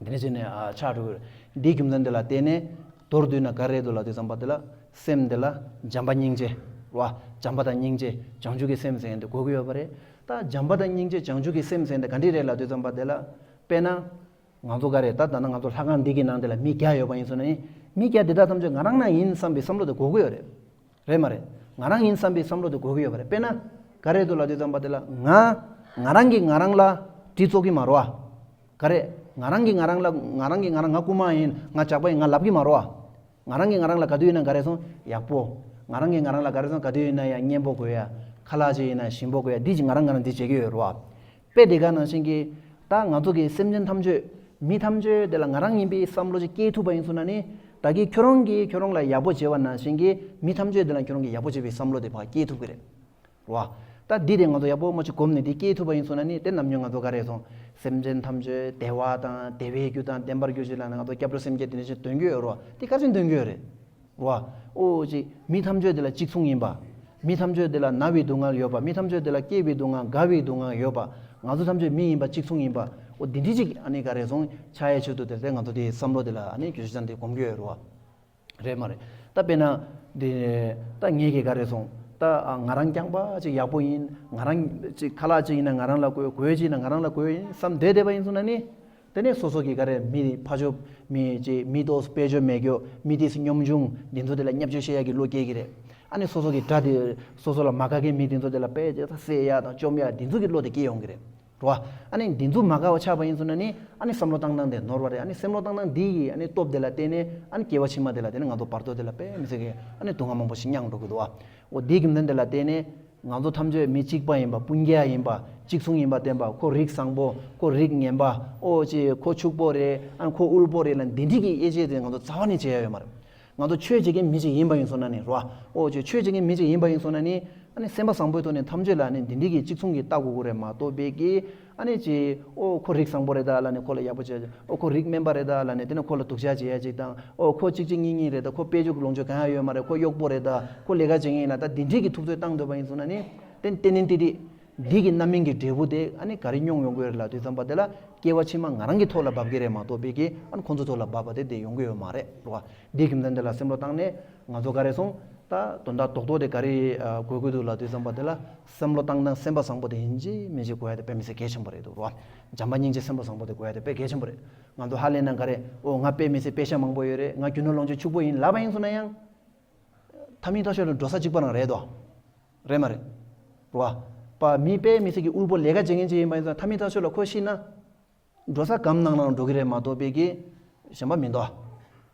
འདི་ནས་བྱས་ནས་ཨ་ཆགས་འགྲོ་གི་རེད། འདིའི་རྒྱུ་མཚན་འདི་ལ་བརྟེན་ནས་མདོར་བསྡུས་ན་ག་རེ་རེད་འདུག་ལབ་དུས་ཙམ་པ་དེ་ལ། སེམས་འདི་ལ་བྱམས་པ་སྙིང་རྗེ་རེད་བ། བྱམས་པ་དང་སྙིང་རྗེ་བྱང་ཆུབ་ཀྱི་སེམས་ཟེར་མཁན་དེ་དགོས་ཀྱི་ཡོད་པ་རེད། ད་བྱམས་པ་དང་སྙིང་རྗེ་བྱང་ཆུབ་ཀྱི་སེམས་ཟེར་མཁན་དེ་ག་འདྲ་རེད་ལབ་དུས་ཙམ་པ་དེ་ལ། དཔེར་ན། ང་ཚོ་ག་རེ་ད་ད་ནང་ང་ཚོ་ལྷ་ཁང་འདི་གི་ནང་དེ་ལ་མི་བརྒྱ་ཡོད་པ་ཡིན་སོང་ན་ནི། མི་བརྒྱ་འདི་དག་ཐམས་ཅད་ང་རང་ནང་ཡིན་བསམ་པའི་བསམ་བློ་དེ་དགོས་ཀྱི་ཡོད་རེད། རེད་མ་རེད། ང་རང་ཡིན་བསམ་པའི་བསམ་བློ་དེ་དགོས་ཀྱི་ཡོད་པ་རེད། དཔེར་ན་ག་རེ་འདུག་ལབ་དུས་ཙམ་པ་དེ་ལ་ང་ང་རང་གིས་ང་རང་ལ་གྲི་བཙོག་གི་མ་རེད་བ། ག་རེ། ང་རང་གིས་ང་རང་ལ་ང་རང་གིས་ང་རང་ང་རྐུན་མ་ཡིན། ང་ཇག་པ་ཡིན། ང་ལབ་ཀྱི་མ་རེད་བ། ང་རང་གིས་ང་རང་ལ་ག་དུས་ཡིན་ན་ག་རེ་སོང་ཡག་པོ། ང་རང་གིས་ང་རང་ལ་ག་རེ་སོང་ག་དུས་ཡིན་ན་ཡང་སྙན་པོ་དགོས་ཡ། ཁ་ལག་ཅིག་ཡིན་ན་ཞིམ་པོ་དགོས་ཡ། འདི་ཅིག་ང་རང་ང་རང་འདི་བྱེད་ཀྱི་ཡོད་རེད་བ། དཔེ་དེ་ག་ནང་བཞིན་གྱི། ད་ང་ཚོ་གི་སེམས་ཅན་ཐམས་ཅད། མི་ཐམས་ཅད་དེ་ལ་ང་རང་ཡིན་པའི་བསམ་བློ་ཅིག་སྐྱེས་ཐུབ་པ་ཡིན་སོང་ན་ནི། ད་གི་ཁྱོད་རང་གིས་ཁྱོད་རང་ལ་ཡག་པོ་བྱས་པ་ནང་བཞིན་གྱི་མི་ཐམས་ཅད་དེ་ལ་ཁྱོད་རང་གིས་ཡག་པོ་བྱས་པའི་བསམ་བློ་དེ་ཕར་སྐྱེས་ཐུབ་ཀྱི་རེད། རེད་བ། ད་འདི་དེ་ང་ཚོ་ཡག་པོ་མ་ཅིག་གོམས་ནས་འདི་སྐྱེས་ཐུབ་པ་ཡིན་སོང་ན་ནི་དེ་ནམ་ཡང་ང་ཚོ་ག་རེ་སོང་། སེམས་ཅན་ཐམས་ཅད་བདེ་བ་དང་བདེ་བའི་རྒྱུ་དང་བདེན་པར་གྱུར་ཅིག་ལབ་ནས་ང་ཚོ་སྐྱབས་འགྲོ་སེམས་བསྐྱེད་དེ་འདྲ་ཞིག་འདོན་གྱི་ཡོད་རེད་བ། དེ་ག་རེ་བྱས་འདོན་གྱི་ཡོད་རེད། རེད་བ། ཨོ་ཅིག་མི་ཐམས་ཅད་དེ་ལ་གཅིག་མཚུངས་ཡིན་པ། མི་ཐམས་ཅད་དེ་ལ་ན་བའི་སྡུག་བསྔལ་ཡོད་པ། མི་ཐམས་ཅད་དེ་ལ་སྐྱེ་བའི་སྡུག་བསྔལ། རྒ་བའི་སྡུག་བསྔལ་ཡོད་པ། ང་ཚོ་ཐམས་ཅད་མི་ཡིན་པ་གཅིག་མཚུངས་ཡིན་པ། ཨོ་འདི་འདྲ་ཅིག་ཨ་ནི་ག་རེ་སོང་ཆགས་ཡའི་ཆེད་དུ་དེ་ལྟར་ང་ཚོ་དེའི་བསམ་བློ་དེ་ལ་ཨ་ནི་རྒྱུ་ཆ་ཅན་དེ་གོམས་ཀྱི་ཡོད་རེད་བ། རེད་མ་རེད། ད་དཔེར་ན། འདི། ད་ངེད་ཀྱིས་ག་རེ་སོང་། ད་ང་རང་རྐྱང་པ་ཅིག་ཡག་པོ་ཡིན། ང་རང་ཅིག་ཁ་ལག་ཅིག་ཡིན་ན་ང་རང་ལ་དགོས། གོས་ཅིག་ཡིན་ན་ང་རང་ལ་དགོས་ཡིན་བསམ་བསྡད་བསྡད་པ་ཡིན་སོང་ན་ནི། དེ་ནས་སོ་སོ་གི་ག་རེ་མི་ཕ་ཆོས་མི་ཅིག་མི་ཏོག་དཔེ་བརྗོད་མེད་རྒྱུ་མི་དེ་སྙོམ་ཆུང་འདི་ཚོ་དེ་ལ་བརྙས་བཅོས་བྱེད་ཡག་གི་བློ་སྐྱེ་གི་རེད། ཨ་ནི་སོ་སོ་གི་དགྲ་དེ་སོ་སོ་ལ་མ་དགའ་མཁན་མི་དེ་ཚོ་དེ་ལ་དཔེ་ཅིག་ད་བསད་ཡག་དང་བཅོམ་ཡག་འདི་ཚོ་གི་བློ་དེ་སྐྱེ་ཡོང་གི་རེད། རེད་བ། ཨ་ནི་འདི་ཚོ་མ་དགའ་བ་ཆགས་པ་ཡིན་སོང་ན་ནི་ཨ་ནི་བསམ་བློ་བཏང་སྟངས་དེ་ནོར་བ་རེད། ཨ་ནི་བསམ་བློ་བཏང་སྟངས་འདི་ཡི་ཨ་ནི་སྟོབས་དེ་ལ་བརྟེན་ནས་ཨ་ནི་སྐྱེ་བ་ཕྱི་མ་དེ་ལ་བརྟེན་ནས་ང་ཚོ་བར་དོ་དེ་ལ་དཔེ་མི་སྲིད་གི་ཨ་ནི་སྡུག་བསྔལ་མང་པོ་ཞིག་མྱངས་འགྲོ་གི་འདུག་བ། འོ་དེའི་རྒྱུ་མཚན་དེ་ལ་བརྟེན་ནས། ང་ཚོ་ཐམས་ཅད་མི་གཅིག་པ་ཡིན་པ། སྤུན་ཀྱག་ཡིན་པ། གཅིག་མཚུངས་ཡིན་པ་བསྟན་པ། ཁོ་རིགས་བཟང་པོ། ཁོ་རིགས་ངན་པ། ཨོ་ཅེ་ཁོ་ཕྱུག་པོ་རེད། ཨ་ཁོ་དབུལ་པོ་རེད་ལ་འདི་འདྲའི་གི་དབྱེ་འབྱེད་དེ་ང་ཚོ་རྩ་བ་ནས་བྱེད་ཡ་ཡོད་མ་རེད། ང་ཚོ་ཆོས་བྱེད་མཁན་མི་གཅིག་ཡིན་པ་ཡིན་སོང་ན་ནི་རོ། ཨོ་ཅེ་ཆོས་བྱེད་མཁན་མི་གཅིག་ཡིན་པ་ཡིན་སོང་ན་ནི། ཨ་ནི་སེམས་པ་བཟང་པོའི་ཐོག་ནས་ཐམས་ཅད་ལ་ནི་འདི་འདྲའི་གི་གཅིག་མཚུངས་ཀྱི་ལྟ་དགོས་ཀྱི་རེད་མ་གཏོགས་པའི་གི། ཨ་ནི་ཅེ། ཨོ་ཁོ་རིགས་བཟང་པོ་རེད་ད་ལ་ནི་ཁོ་ལ་ཡག་པོ་བྱེད། ཨོ་ཁོ་རིགས་དམན་པ་རེད་ད་ལ་ནི་དེ་ནི་ཁོ་ལ་སྡུག་ཅག་བྱེད་ཡ་ཅིག་དང་། ཨོ་ཁོ་གཅིག་གཅིག་གཉིས་གཉིས་རེད་ད། ཁོ་དཔལ་འབྱོར་གྱི་ལོངས་སྤྱོད་གང་ཡང་ཡོད་མ་རེད། ཁོ་གཡོག་པོ་རེད་ད། ཁོ་ལས་ཀ་བྱེད་མཁན་ཡིན་ན་ད་འདི་འདྲའི་གི་ཐུབ་ཚོད་བཏང་འདོད་པ་ཡིན་སོང་ན་ནི། དེ་ཏན་ཏན་ཏིག་ཏིག་འདི་གི་རྣམ་སྨིན་གྱི་འབྲས་བུ་དེ་ཨ་ནི་ག་རེ་མྱོང་ཡོང་གི་ཡོད་རེད་ལབ་དུས་ཙམ་པ་དེ་ལ་སྐྱེ་བ་ཕྱི་མ་ང་རང་གི་ཐོག་ལ་འབབ་ཀྱི་རེད་མ་གཏོགས་པའི་གི་ཨ་ནི་ཁོང་ཚོ་ཐོག་ལ་འབབ་པ་དེ་དེ་ཡོང་གི་ཡོད་མ་རེད་རོ། འདིའི་རྒྱུ་མཚན་དེ་ལ་སེམས་བློ་བཏང་ནས་ང་ཚོ་ག་རེ་སོང་། ད་དོན་དག་རྡོག་རྡོག་དེ་ག་རེ་ཨ་དགོས་ཀྱི་འདུག་ལབ་དུས་ཙམ་པ་དེ་ལ་སེམས་བློ་བཏང་སྟངས་སེམས་པ་བཟང་པོ་དེ་ཡིན་གཅིག་མིན་གཅིག་དགོས་ཡ་དེ་དཔེ་མི་སྲིད་གལ་ཆེན་པོ་རེད་འདུག་རོ། བྱམས་པ་སྙིང་རྗེ་སེམས་པ་བཟང་པོ་དེ་དགོས་ཡ་དེ་དཔེ་གལ་ཆེན་པོ་རེད། ང་ཚོ་ཧ་ལས་ན་ག་རེ། ཨོ་ང་དཔེ་མི་སྲིད་དཔེ་ཤ་མང་པོ་ཡོད་རེད། ང་རྒྱུ་ནོར་ལོངས་སྤྱོད་ཕྱུག་པོ་ཡིན་ལབ་པ་ཡིན་སོང་ན་ཡང་། ཐ་མི་ཐ་ཤོས་ལ་འགྲོ་ས་གཅིག་པ་རང་རེད་དོ། རེད་མ་རེད། རོ། པ་མི་དཔེ་མི་སྲིད་ཀྱི་དབུལ་པོ་ལས་ཀ་བྱེད་མཁན་ཅིག་ཡིན་པ་ཡིན་ཙང་ཐ་མི་ཐ་ཤོས་ལ་ཁོ་ཤི་ན། འགྲོ་ས་སྒམ་ནང་ལ་འགྲོ་གི་རེད་མ་གཏོགས་པའི་གི། གཞན་པ་མི་འདུག་ཨ།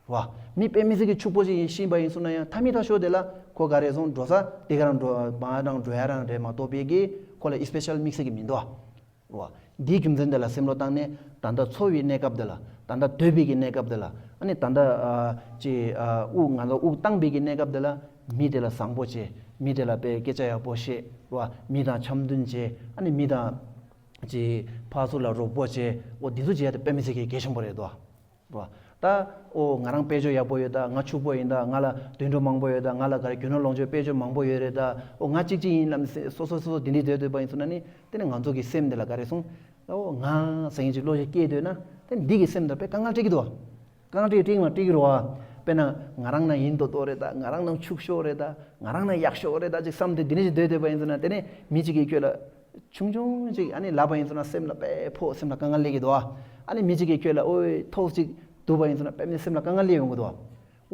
རོ། མི་དཔེ་མི་སྲིད་ཀྱི་ཕྱུག་པོ་ཅིག་ཡིན་ཤི་བ་ཡིན་སོང་ན་ཡང་ཐ་མི་ཐ་ཤོས་དེ་ལ་ཁོ་ག་རེ་སོང་འགྲོ་ས་དེ་ག་རང་འགྲོ་མ་རང་འགྲོ་ཡ་རང་རེད་མ་གཏོགས་པའི་གི་ཁོ་ལ་ཨི་སི་པེ་ཤལ་དམིགས་བསལ་གྱི་མི་འདུག་ཨ། རོ། འདིའི་རྒྱུ་མཚན་དེ་ལ་སེམས་བློ་བཏང་ནས་ད་ལྟ་འཚོ་བའི་གནས་སྐབས་དེ་ལ་ད་ལྟ་སྡོད་པའི་གི་གནས་སྐབས་དེ་ལ་ཨ་ནི་ད་ལྟ་ཨ་ཅི་ཨ་དབུགས་ང་ཚོ་དབུགས་བཏང་པའི་གི་གནས་སྐབས་དེ་ལ་མི་དེ་ལ་བཟང་པོ་བྱེད། མི་དེ་ལ་དཔེ་སྐད་ཆ་ཡག་པོ་བཤད། རོ། མི་དང་འཆམ་མཐུན་བྱེད། ཨ་ནི་མི་དང་ཅི་ཕར་ཚུར་ལ་རོགས་པ་བྱེད། འོ་འདི་ཚོ་བྱེད་ཡ་དེ་དཔེ་མི་སྲིད་ཀྱི་གལ་ཆེན་པོ་རེད་དོ། རོ། ད། ཨོ་ང་རང་དཔལ་འབྱོར་ཡག་པོ་ཡོད་ད། ང་ཕྱུག་པོ་ཡིན་ད། ང་ལ་དུད་འགྲོ་མང་པོ་ཡོད་ད། ང་ལ་ག་རེ་རྒྱུ་ནོར་ལོངས་སྤྱོད་དཔལ་འབྱོར་མང་པོ་ཡོད་རེད་ད། ཨོ་ང་གཅིག་གཅིག་ཡིན་ལབ་ནས་སོ་སོ་སོ་སོ་འདི་འདྲའི་སྡོད་སྡོད་པ་ཡིན་སོང་ན་ནི་དེ་ནི་ང་ཚོ་གི་སེམས་འདི་ལ་ག་རེ་སོང་། ཨོ་ང་ཟེར་མཁན་ཅིག་བློ་ཞིག་སྐྱེས་སྡོད་ན་དེ་འདི་གི་སེམས་འདི་དཔེ་དཀའ་ངལ་འཕྲད་ཀྱི་འདུག་དཀའ་ངལ་འཕྲད་འཕྲད་མ་འཕྲད་ཀྱི་རེད་བ། དཔེར་ན་ང་རང་ན་ཡིན་མདོག་མདོག་རེད་ད། ང་རང་ན་ཕྱུག་ཤོས་རེད་ད། ང་རང་ན་ཡག་ཤོས་རེད་ད་ཅིག་བསམ་སྟེ་འདི་འདྲ་ཞིག་སྡོད་སྡོད་པ་ཡིན་སོང་ན་དེ་ནི་མི་གཅིག་གིས་ཁྱོད་ལ། ཆུང་ཆུང་ཅིག་ཨ་ནི་ལབ་པ་ཡིན་ཟེར་ན་སེམས་ལ་དཔེ་ཕོག་སེམས་ལ་དཀའ་ངལ་སླེབས་ཀྱི་འདུག་ཨ་ནི་མི་གཅིག་གིས་ཁྱོད་ལ་ཨོའི་ཐོག་ཅིག་བསྡུས་པ་ཡིན་ཟེར་ན་དཔེ་མི་སེམས་ལ་དཀའ་ངལ་སླེབས་ཡོང་གི་འདུག་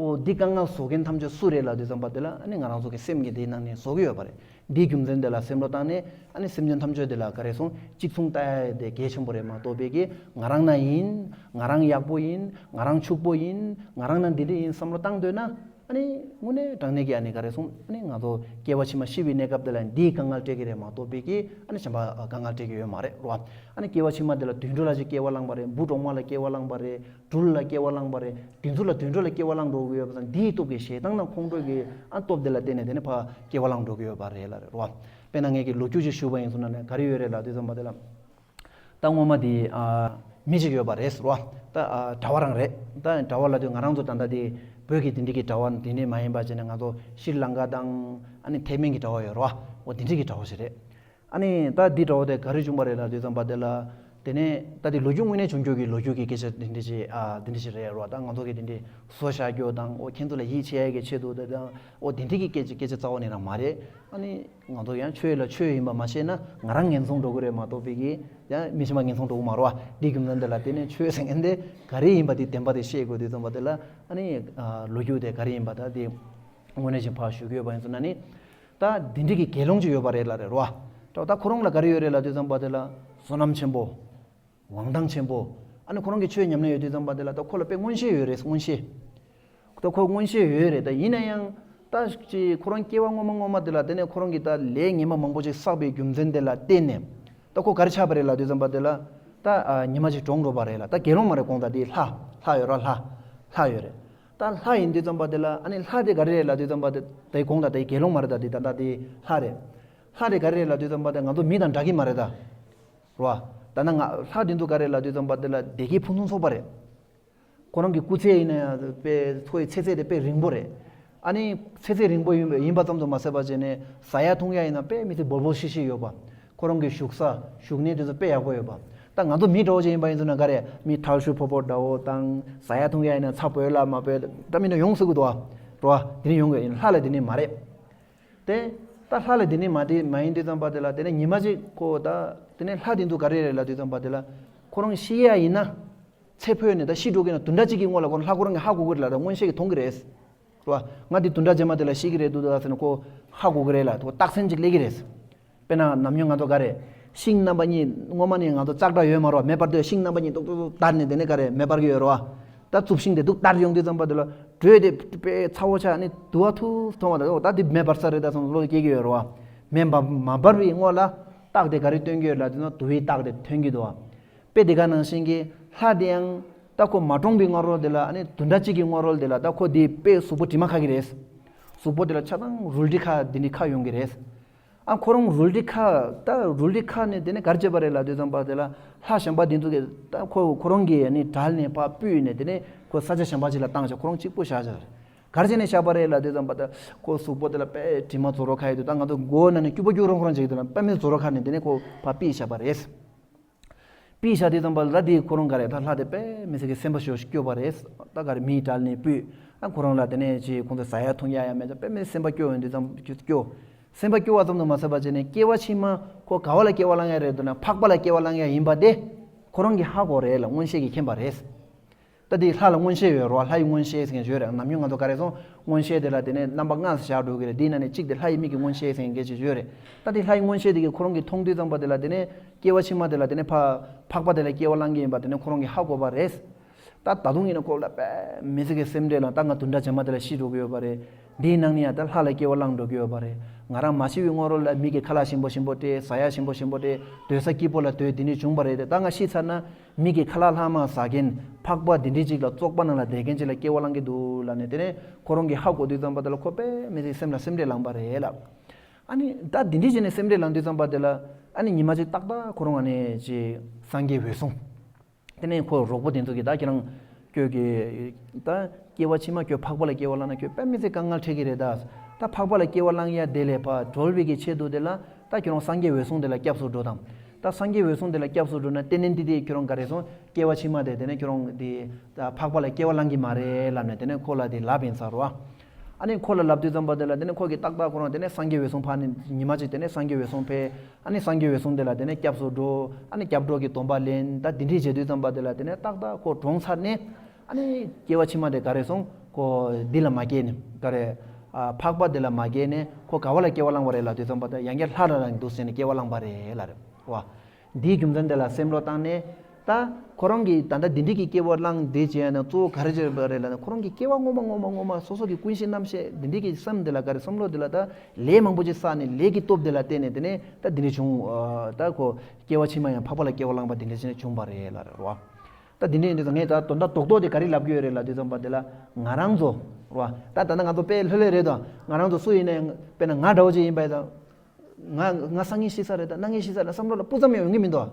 ཨོ་འདི་དཀའ་ངལ་བཟོ་མཁན་ཐམས་ཅད་སུ་རེད་ལབ་དུས་ཙམ་པ་དེ་ལ་ཨ་ནི་ང་རང་ཚོ་གི་སེམས་ཀྱི་དེའི་ནང་ནས་བཟོ་གི་ཡོད་པ་རེད། འདིའི་རྒྱུ་མཚན་དེ་ལ་སེམས་བློ་བཏང་ནས་ཨ་ནི་སེམས་ཅན་ཐམས་ཅད་དེ་ལ་ག་རེ་སོང་གཅིག་མཚུངས་ལྟ་ཡ་དེ་གལ་ཆེན་པོ་རེད་མ་གཏོགས་པའི་གི་ང་རང་ན་ཡིན། ང་རང་ཡག་པོ་ཡིན། ང་རང་ཕྱུག་པོ་ཡིན། ང་རང་ན་འདི་འདྲ་ཡིན་བསམ་བློ་བཏང་འདོད་ན། ཨ་ནི་དངོས་གནས་དྲང་གནས་ཀྱི་ཨ་ནི་ག་རེ་སོང་ཨ་ནི་ང་ཚོ་སྐྱེ་བ་ཕྱི་མ་ཤི་བའི་གནས་སྐབས་དེ་ལ་འདིའི་དཀའ་ངལ་སྤྲད་ཀྱི་རེད་མ་གཏོགས་པའི་གི་ཨ་ནི་གཞན་པ་དཀའ་ངལ་སྤྲད་ཀྱི་ཡོད་མ་རེད་རོ། ཨ་ནི་སྐྱེ་བ་ཕྱི་མ་དེ་ལ་དུད་འགྲོ་ལ་ཅིག་སྐྱེ་བ་བླངས་པ་རེད། འབུ་གྲོག་མ་ལ་སྐྱེ་བ་བླངས་པ་རེད། སྦྲུལ་ལ་སྐྱེ་བ་བླངས་པ་རེད། དེ་ཚོ་ལ་དུད་འགྲོ་ལ་སྐྱེ་བ་བླངས་འགྲོ་གི་ཡོད་པ་དང་འདིའི་སྟོབས་ཀྱིས་ཞེ་སྡང་དང་ཁོང་ཁྲོ་གི་ཨ་སྟོབས་དེ་ལ་བརྟེན་ནས་དེ་ནི་ཕར་སྐྱེ་བ་བླངས་འགྲོ་གི་ཡོད་པ་རེད་ལ་རེད་རོ། དཔེར་ན་ངས་ཀྱི་ལོ་རྒྱུས་ཅིག་ཞུས་པ་ཡིན་སོང་ན་ནི་ག་རེ་ཡོད་རེད་ལབ་དུས་ཙམ་པ་དེ་ལ། ད་སྔོན་མ་དེ་ཨ་མི་གཅིག་ཡོད་པ་རེད་ཟེར་བ། ད་ཨ་གྲྭ་བ་རང་རེད། ད་གྲྭ་བ་ལབ་དུས་ང་རང་ཚོ་ད་ལྟ་དེ་བོད་ཀྱི་དེ་འདྲ་གི་གྲྭ་བ་དེ་འདྲ་མ་ཡིན་པ་བྱས་ནས་ང་ཚོ་ཤྲི་ལང་ཀ་དང་ཨ་ནི་ཐའེ་མན་གྱི་གྲྭ་བ་ཡོད་རེད་བ། འོ་དེ་འདྲ་གི་གྲྭ་བ་ཞིག་རེད། ཨ་ནི་ད་འདི་གྲྭ་བ་དེ་ག་རེ་བྱུང་བ་རེད་ལབ་དུས་ཙམ་པ་དེ་ལ། དེ་ནས་ད་དེ་ལོ་རྒྱུས་དངོས་གནས་བྱུང་རྒྱུ་གི་ལོ་རྒྱུས་ཀྱི་སྐད་ཆ་དེ་འདྲ་ཞིག་ཨ་དེ་འདྲ་ཞིག་རེད་རེད་བ། ད་ང་ཚོ་གི་དེ་འདྲ་བཟོ་བཞག་རྒྱུ་དང་འོ་ཁྱེད་ཚོ་ལ་ཡིད་ཆེས་ཡ་གི་ཆེད་དུ་དེ་དང་འོ་དེ་འདྲ་གི་སྐད་ཆ་སྐད་ཆ་རྩ་བ་ནས་རང་མ་རེད། ཨ་ནི། ང་ཚོ་ཡང་ཆོས་ལ་ཆོས་ཡིན་པ་མ་ཤེས་ན་ང་རང་ངན་སོང་འགྲོ་གི་རེད་མ་གཏོགས་པའི་གི་ཡང་མི་ཤེས་པ་ངན་སོང་འགྲོ་གི་མ་རེད་བ། འདིའི་རྒྱུ་མཚན་དེ་ལ་བརྟེན་ནས་ཆོས་ཟེར་མཁན་དེ་ག་རེ་ཡིན་པ་དེ་བདེན་པ་དེ་ཤེས་དགོས་དུས་ཙམ་པ་དེ་ལ་ཨ་ནི་ལོ་རྒྱུས་དེ་ག་རེ་ཡིན་པ་ད་དེ་དངོས་གནས་ཅིག་ཕར་ཞུ་གི་ཡོད་པ་ཡིན་ཙང་ན་ནི། ད་འདི་འདྲ་གི་དགེ་སློང་ཅིག་ཡོད་པ་རེད་ལབ་རེད་རོ། ད་ད་ཁོ་རང་ལ་ག་རེ་ཡོད་རེད་ལབ་དུས་ཙམ་པ་དེ་ལ་བསོད་ནམས་ཆེན་པོ། དབང་ཐང་ཆེན་པོ། ཨ་ནི་ཁོ་རང་གིས་ཆོས་ཉམས་ལེན་ཡོད་དུས་ཙམ་པ་དེ་ལ་ད་ཁོ་ལ་དཔེ་མངོན་ཤེས་ཡོད་རེད། མངོན་ཤེས། ད་ཁོ་མངོན་ཤེས་ཡོད་རེད། ད་ཡིན་ན་ཡང་ད་ཅི་ཁོ་རང་སྐྱེ་བ་སྔོན་མ་སྔོན་མ་དེ་ལ་དེ་ནས་ཁོ་རང་གིས་ད་ལས་ངན་པ་མང་པོ་ཅིག་བསགས་པའི་རྒྱུ་མཚན་དེ་ལ་བརྟེན་ནས་ད་ཁོ་ག་རེ་ཆགས་པ་རེད་ལབ་དུས་ཙམ་པ་དེ་ལ་ད་ཉི་མ་ཅིག་གྲོངས་འགྲོ་བ་རེད་ལ། ད་དགེ་སློང་མ་རེད། གོང་ད་དེ་ལྷ་ལྷ་ཡོད་ར། ལྷ་ལྷ་ཡོད་རེད། ད་ལྷ་ཡིན་དུས་ཙམ་པ་དེ་ལ་ཨ་ནི་ལྷ་དེ་ག་རེ་རེད་ལབ་དུས་ཙམ་པ་དེ་དེ་གོང་ད་དེ་དགེ་སློང་མ་རེད། ད་དེ་ད་ད་དེ་ལྷ་རེད། ལྷ་དེ་ག་རེ་རེད་ལབ་དུས་ཙམ་པ་དེ་ང་ཚོ་མི་དང་འདྲ་གི་མ་རེད་ད། རོ། ད་ན་ང་ལྷ་དེ་ཚོ་ག་རེ་ལབ་དུས་ཙམ་པ་དེ་ལ་བདེ་སྐྱིད་ཕུན་སུམ་ཚོགས་པ་རེད། ཁོ་རང་གི་སྐུ་ཚེ་ཡིན་ན་ཡང་དཔེ་ཁོའི་ཚེ་ཚད་དེ་དཔེ་རིང་པོ་རེད། ཨ་ནི་ཚེ་ཚད་རིང་པོ་ཡིན་པ་ཡིན་པ་ཙམ་དུ་མ་ཟད་པ་བྱས་ནས་ཟ་ཡ་འཐུང་ཡ་ཡིན་ན་དཔེ་མི་ཚེ་འབོལ་པོ་ཤིག་ཤིག་ཡོད་པ། ཁོ་རང་གི་བཞུགས་ས་བཞུགས་གནས་དེ་ཚོ་དཔེ་ཡག་པོ་ཡོད་པ། ད་ང་ཚོ་མི་འདྲ་བོ་ཅིག་ཡིན་པ་ཡིན་ཚོད་ན་ག་རེ་མི་ཐལ་ཤུ་ཕོ་ཕོ་འདྲ་བོ་དང་ཟ་ཡ་འཐུང་ཡ་ཡིན་ན་ཚྭ་བོད་ལ་མ་བོད་ད་མི་འདྲ་ཡོང་སྲིད་གི་འདུག་བ། རོ། དེ་ནི་ཡོང་གི་ཡིན། ལྷ་ལ་དེ་ནི་མ་རེད། དེ། ད་ལྷ་ལ་དེ་ནི་མ་དེ་མ་ཡིན་དུས་ཙམ་པ་དེ་ལ་དེ་ནས་ཉི་མ་གཅིག་ཁོ་ད་དེ་ནས་ལྷ་དེ་ཚོ་ག་རེ་རེད་ལབ་དུས་ཙམ་པ་དེ་ལ་ཁོ་རང་ཤི་ཡ་ཡིན་ན། ཚེ་འཕོས་ནས་ད་ཤི་འགྲོ་གི་ན་དུས་འདྲ་གཅིག་གི་སྔོན་ལ་ཁོ་རང་ལྷ་ཁོ་རང་གི་ཧ་གོ་གི་རེད་ལ། ད་མངོན་ཤེས་ཀྱིས་མཐོང་གི་རེད། རེད་བ། ང་འདི་དུས་འདྲ་རྗེས་མ་དེ་ལ་ཤི་གི་རེད་འདུག་ད་ཟེར་ན་ཁོ་ཧ་གོ་གི་རེད་ལ། ཁོ་རྟགས་མཚན་ཅིག་སླེབས་ཀྱི་རེད། དཔེར་ན་ནམ་རྒྱུན་ང་ཚོ་ག་རེ། ཤིང་རྣམ་པ་གཉིས་སྔོན་མ་ནས་ང་ཚོ་ལྕགས་དྲ་ཡོད་མ་རེད་བ། མེ་འབར་དུས་ཤིང་རྣམ་པ་གཉིས་ཏུག་ཏུག་ཏུག་བརྡར་ནས་དེ་ནས་ག་རེ་མེ་འབར་གི་ཡོད་རེད་བ། ད་རྩུབ་ཤིང་དེ་ཏུག་བརྡར་ཡོང་དུས་ཙམ་པ་དེ་ལ་དྲོད་དེ་དཔེ་ཚ་བོ་ཆགས་ནས་དུ་བ་ཐུག་མཐོང་བ་ད། ད་འདི་མེ་འབར་ས་རེད་ད་བསམ་བློ་སྐྱེ་གི་ཡོད་རེད་བ། མེ་འབར་མ་འབར་བའི་སྔོན་ལ་རྟགས་དེ་ག་རེ་སྟོན་གི་ཡོད་ལབ་དུས་ན་དུ་བའི་རྟགས་དེ་ཐོན་གི་འདུག་བ། དཔེ་དེ་ག་ནང་བཞིན་གྱི་ལྷ་དེ་ཡང་ད་ཁོ་མ་གྲོངས་པའི་སྔ་རོལ་དེ་ལ་ཨ་ནི་དུས་འདྲ་གཅིག་གི་སྔ་རོལ་དེ་ལ་ད་ཁོ་དེ་དཔེ་གཟུགས་པོ་དྲི་མ་ཁ་གི་རེད། གཟུགས་པོ་དེ་ལ་ཆ་ཚང་རུལ་དྲི་ཁ་དེ་འདྲ་ཁ་ཡོང་གི་རེད། ཨ་ཁོ་རང་རུལ་དྲི་ཁ་ད་རུལ་དྲི་ཁ་ནས་དེ་ནས་ག་རེ་བྱས་པ་རེད་ལབ་དུས་ཙམ་པ་དེ་ལ་ལྷ་གཞན་པ་དེ་ཚོ་གིས་ད་ཁོ་ཁོ་རང་གིས་ཨ་ནི་བྲལ་ནས་ཕར་སྤུས་ནས་དེ་ནས་ཁོ་ས་ཆ་གཞན་པ་ཅིག་ལ་བཏང་བྱས་ཁོ་རང་གཅིག་པུ་བཞག་བྱས། ག་རེ་བྱས་ནས་བཞག་པ་རེད་ལབ་དུས་ཙམ་པ་ད་ཁོ་གཟུགས་པོ་དེ་ལ་དཔེ་དྲི་མ་རྫོགས་རོ་ཁ་ཡོད་དུས་ད་ང་ཚོ་མགོ་ནང་ནས་སྐྱུག་པ་སྐྱུག་རོང་ཁོ་རང་བྱེད་ཀྱི་འདུག་ན་དཔེ་མི་རྫོགས་རོ་ཁ་ནས་དེ་ནས་ཁོ་ཕར་ཕུད་བཞག་པ་རེད། ཕུད་བཞག་དུས་ཙམ་པ་ལ་དེ་ཁོ་རང་ག་རེ་ད་ལྷ་དེ་དཔེ་མི་སྲིད་ཀྱི་སེམས་པ་ཞོ་ཞིག་སྐྱོ་བ་རེད། ད་ག་རེ་མིའི་གྲལ་ནས་སྤུས། ཨ་ཁོ་རང་ལ་དེ་ནས་ཅི་ཁོང་ཚོ་ཟ་ཡ་འཐུང་ཡ་ཡ་མེད་ཙང་དཔེ་མི་སེམས་པ་སྐྱོ་ཡོང་དུས་ཙམ་སྐྱོ། སེམས་པ་སྐྱོ་བ་ཙམ་དུ་མ་ཟད་པ་བྱས་ནས་སྐྱེ་བ་ཕྱི་མ་ཁོ་ག་བ་ལ་སྐྱེ་བ་བླང་ཡ་རེད་འདུག་ན་འཕགས་པ་ལ་སྐྱེ་བ་བླང་ཡ་ཡིན་པ་དེ་ཁོ་རང་གིས་ཧ་གོ་རེད་ལ། མངོན་ཤེས་ཀྱིས་མཁྱེན་པ་རེད། ད་དེ་ལྷ་ལ་མངོན་ཤེས་ཡོད་རོ། ལྷ་ཡི་མངོན་ཤེས་ཟེར་མཁན་ཡོད་རེད། ནམ་རྒྱུན་ང་ཚོ་ག་རེ་སོང་མངོན་ཤེས་དེ་ལ་དེ་ནས་རྣམ་པ་ལྔ་ཟེར་བཞག་འགྲོ་གི་རེད། དེའི་ནང་ནས་གཅིག་དེ་ལྷ་ཡི་མིག་གི་མངོན་ཤེས་ཟེར་མཁན་གྱི་ཡོད་རེད། ད་དེ་ལྷ་ཡི་མངོན་ཤེས་དེ་གིས་ཁོ་རང་གིས་མཐོང་དུས་ཙམ་པ་དེ་ལ་དེ་ནས་སྐྱེ་བ་ཕྱི་མ་དེ་ལ་དེ་ནས་ཕ་འཕགས་པ་དེ་ལ་སྐྱེ་བ་བླང་གི་ཡིན་པ་དེ་ནས་ཁོ་རང་གིས་ཧ་གོ་བ་རེད། ད་ད་དུང་ཡིན་ན་ཁོ་ལ་དཔེ་མི་སྲིད་ཀྱི་སེམས་ཁྲལ་ལ། ད་ང་དུས་འདྲ་རྗེས་མ་དེ་ལ་ཤི་འགྲོ་གི་ཡོད་པ་རེད། འདིའི་ནང་ནས་ཡང་ད་ལྷ་ལ་སྐྱེ་བ་བླངས་འགྲོ་གི་ཡོད་པ་རེད། ང་རང་མ་ཤི་བའི་སྔོན་རོལ་ལ་མི་གི་ཁ་ལག་ཞིམ་པོ་ཞིམ་པོ་སྤྲད། ཟ་ཡ་ཞིམ་པོ་ཞིམ་པོ་སྤྲད། སྡོད་ས་སྐྱིད་པོ་ལ་སྡོད། དེ་འདྲ་བྱུང་བ་རེད་དེ། ད་ང་ཤི་ཚར་ན་མི་གི་ཁ་ལག་ལྷག་མ་ཟ་མཁན་འཕགས་པ་འདི་འདྲ་ཅིག་ལ་བཙོག་པ་ནང་ལ་བསྡད་མཁན་ཅིག་ལ་སྐྱེ་བ་བླང་གི་འདུག་ལབ་ནས་དེ་ནས་ཁོ་རང་གིས་ཧ་གོ་དུས་ཙམ་པ་དེ་ལ་ཁོ་དཔེ་མི་སྲིད་སེམས་ལ་སེམས་ཁྲལ་ལངས་པ་རེད་ལབ། ཨ་ནི་ད་འདི་འདྲ་བྱས་ནས་སེམས་ཁྲལ་ལངས་དུས་ཙམ་པ་དེ་ལ་ཨ་ནི་ཉི་མ་གཅིག་ཏག་ཏག་ཁོ་རང་ཨ་ནི་ཅིག་སངས་རྒྱས་འོད་སྲུང་། དེ་ནས་ཁོ་རོགས་པོ་དེ་ཚོ་གིས་ད་ཁྱེད་རང་ཁྱོད་ཀྱིས་ད་སྐྱེ་བ་ཕྱི་མ་ཁྱོད་འཕགས་པ་ལ་སྐྱེ་བ་བླངས་ན་ཁྱོད་དཔེ་མི་སྲིད་དཀའ་ངལ་འཕྲད་ཀྱི་རེད་ད། ད་འཕགས་པ་ལ་སྐྱེ་བ་བླང་ཡ་དེ་ལས་ཕར་གྲོལ་བའི་གི་ཆེད་དུ་དེ་ལ་ད་ཁྱོད་རང་སངས་རྒྱས་འོད་སྲུང་དེ་ལ་སྐྱབས་སུ་འགྲོ་དང་། ད་སངས་རྒྱས་འོད་སྲུང་དེ་ལ་སྐྱབས་སུ་འགྲོ་ན་དེ་ནས་འདི་དེ་ཁྱོད་རང་ག་རེ་སོང་སྐྱེ་བ་ཕྱི་མ་དེ་དེ་ནས་ཁྱོད་རང་དེ་ད་འཕགས་པ་ལ་སྐྱེ་བ་བླང་གི་མ་རེད་ལབ་ནས་དེ་ནས་ཁོ་ལ་དེ་ལབ་ཡིན་ས་རེད་བ། ཨ་ནི་ཁོ་ལ་ལབ་དུས་ཙམ་པ་དེ་ལ་དེ་ནས་ཁོ་གིས་ཏག་ཏག་ཁོ་རང་དེ་ནས་སངས་རྒྱས་འོད་སྲུང་ཕར་ནས་ཉི་མ་གཅིག་དེ་ནས་སངས་རྒྱས་འོད་སྲུང་ཕེབས། ཨ་ནི་སངས་རྒྱས་འོད་སྲུང་དེ་ལ་དེ་ནས་སྐྱབས་སུ་འགྲོ། ཨ་ནི་སྐྱབས་འགྲོ་གི་སྡོམ་པ་ལེན། ད་དེ་འདྲས་བྱེད་དུས་ཙམ་པ་དེ་ལ་དེ་ནས་ཏག་ཏག་ཁོ་གྲོངས་ཚར་ནས་ཨ་ནི་སྐྱེ་བ་ཕྱི་མ་དེ་ག་རེ་སོང་ཁོ་འདི་ལ་མ་སྐྱེས་ནས་ག་རེ། ཨ་འཕགས་པ་དེ་ལ་མ་སྐྱེས་ནས་ཁོ་ག་བ་ལ་སྐྱེ་བ་བླངས་པ་རེད་ལབ་དུས་ཙམ་པ་དེ་ཡང་བསྐྱར་ལྷ་ལ་རང་འདུག་ཟེར་ནས་སྐྱེ་བ་བླངས་པ་རེད་ལབ་རེད་བ། འདིའི་རྒྱུ་མཚན་དེ་ལ་སེམས་བློ་བཏང་ནས། ད་ཁོ་རང་གིས་ད་ལྟ་འདི་འདྲའི་གི་སྐྱེ་བ་བླངས་འདི་བྱས་ན་གཙོ་བོ་ག་རེ་བྱས་པ་རེད་ལབ་ན། ཁོ་རང་གི་སྐྱེ་བ་སྔོན་མ་སྔོན་མ་སྔོན་མ་སོ་སོ་གི་ཀུན་གཞི་རྣམ་ཤེས་འདི་འདྲའི་གི་བསམ་འདི་ལ་ག་རེ་བསམ་བློ་འདི་ལ་ད་ལས་མང་པོ་ཅིག་བསགས་ནས་ལས་ཀྱི་སྟོབས་འདི་ལ་བརྟེན་ནས་དེ་ནས་ད་འདི་འདྲ་བྱུང་། ད་ཁོ་སྐྱེ་བ་ཕྱི་མ་ཡང་འཕགས་པ་ལ་སྐྱེ་བ་བླངས་པ་འདི་འདྲ་བྱས་ནས་བྱུང་བ་རེད་ལབ་རེད་བ། ད་འདི་འདྲ་ཡིན་དུས་ངས་ད་དོན་དག་རྡོག་རྡོག་དེ་ག་རེ་ལབ་ཀྱི་ཡོད་རེད་ལབ་དུས་ཙམ་པ་དེ་ལ་ང་རང་ཚོ་རེད་བ། ད་ད་ལྟ་ང་ཚོ་དཔེ་ལྷོད་ལྷོད་རེད་དོ། ང་རང་ཚོ་སུ་ཡིན་ནའི་དཔེར་ན་ང་འདྲ་བོ་ཅིག་ཡིན་པ་ཡིན་ད། ང་ང་སང་ཉིན་ཤི་ས་རེད་ད། གནངས་ཉིན་ཤི་ས་རེད་བསམ་བློ་ལ་སྤུ་ཙམ་ཡང་ཡོང་གི་མི་འདུག་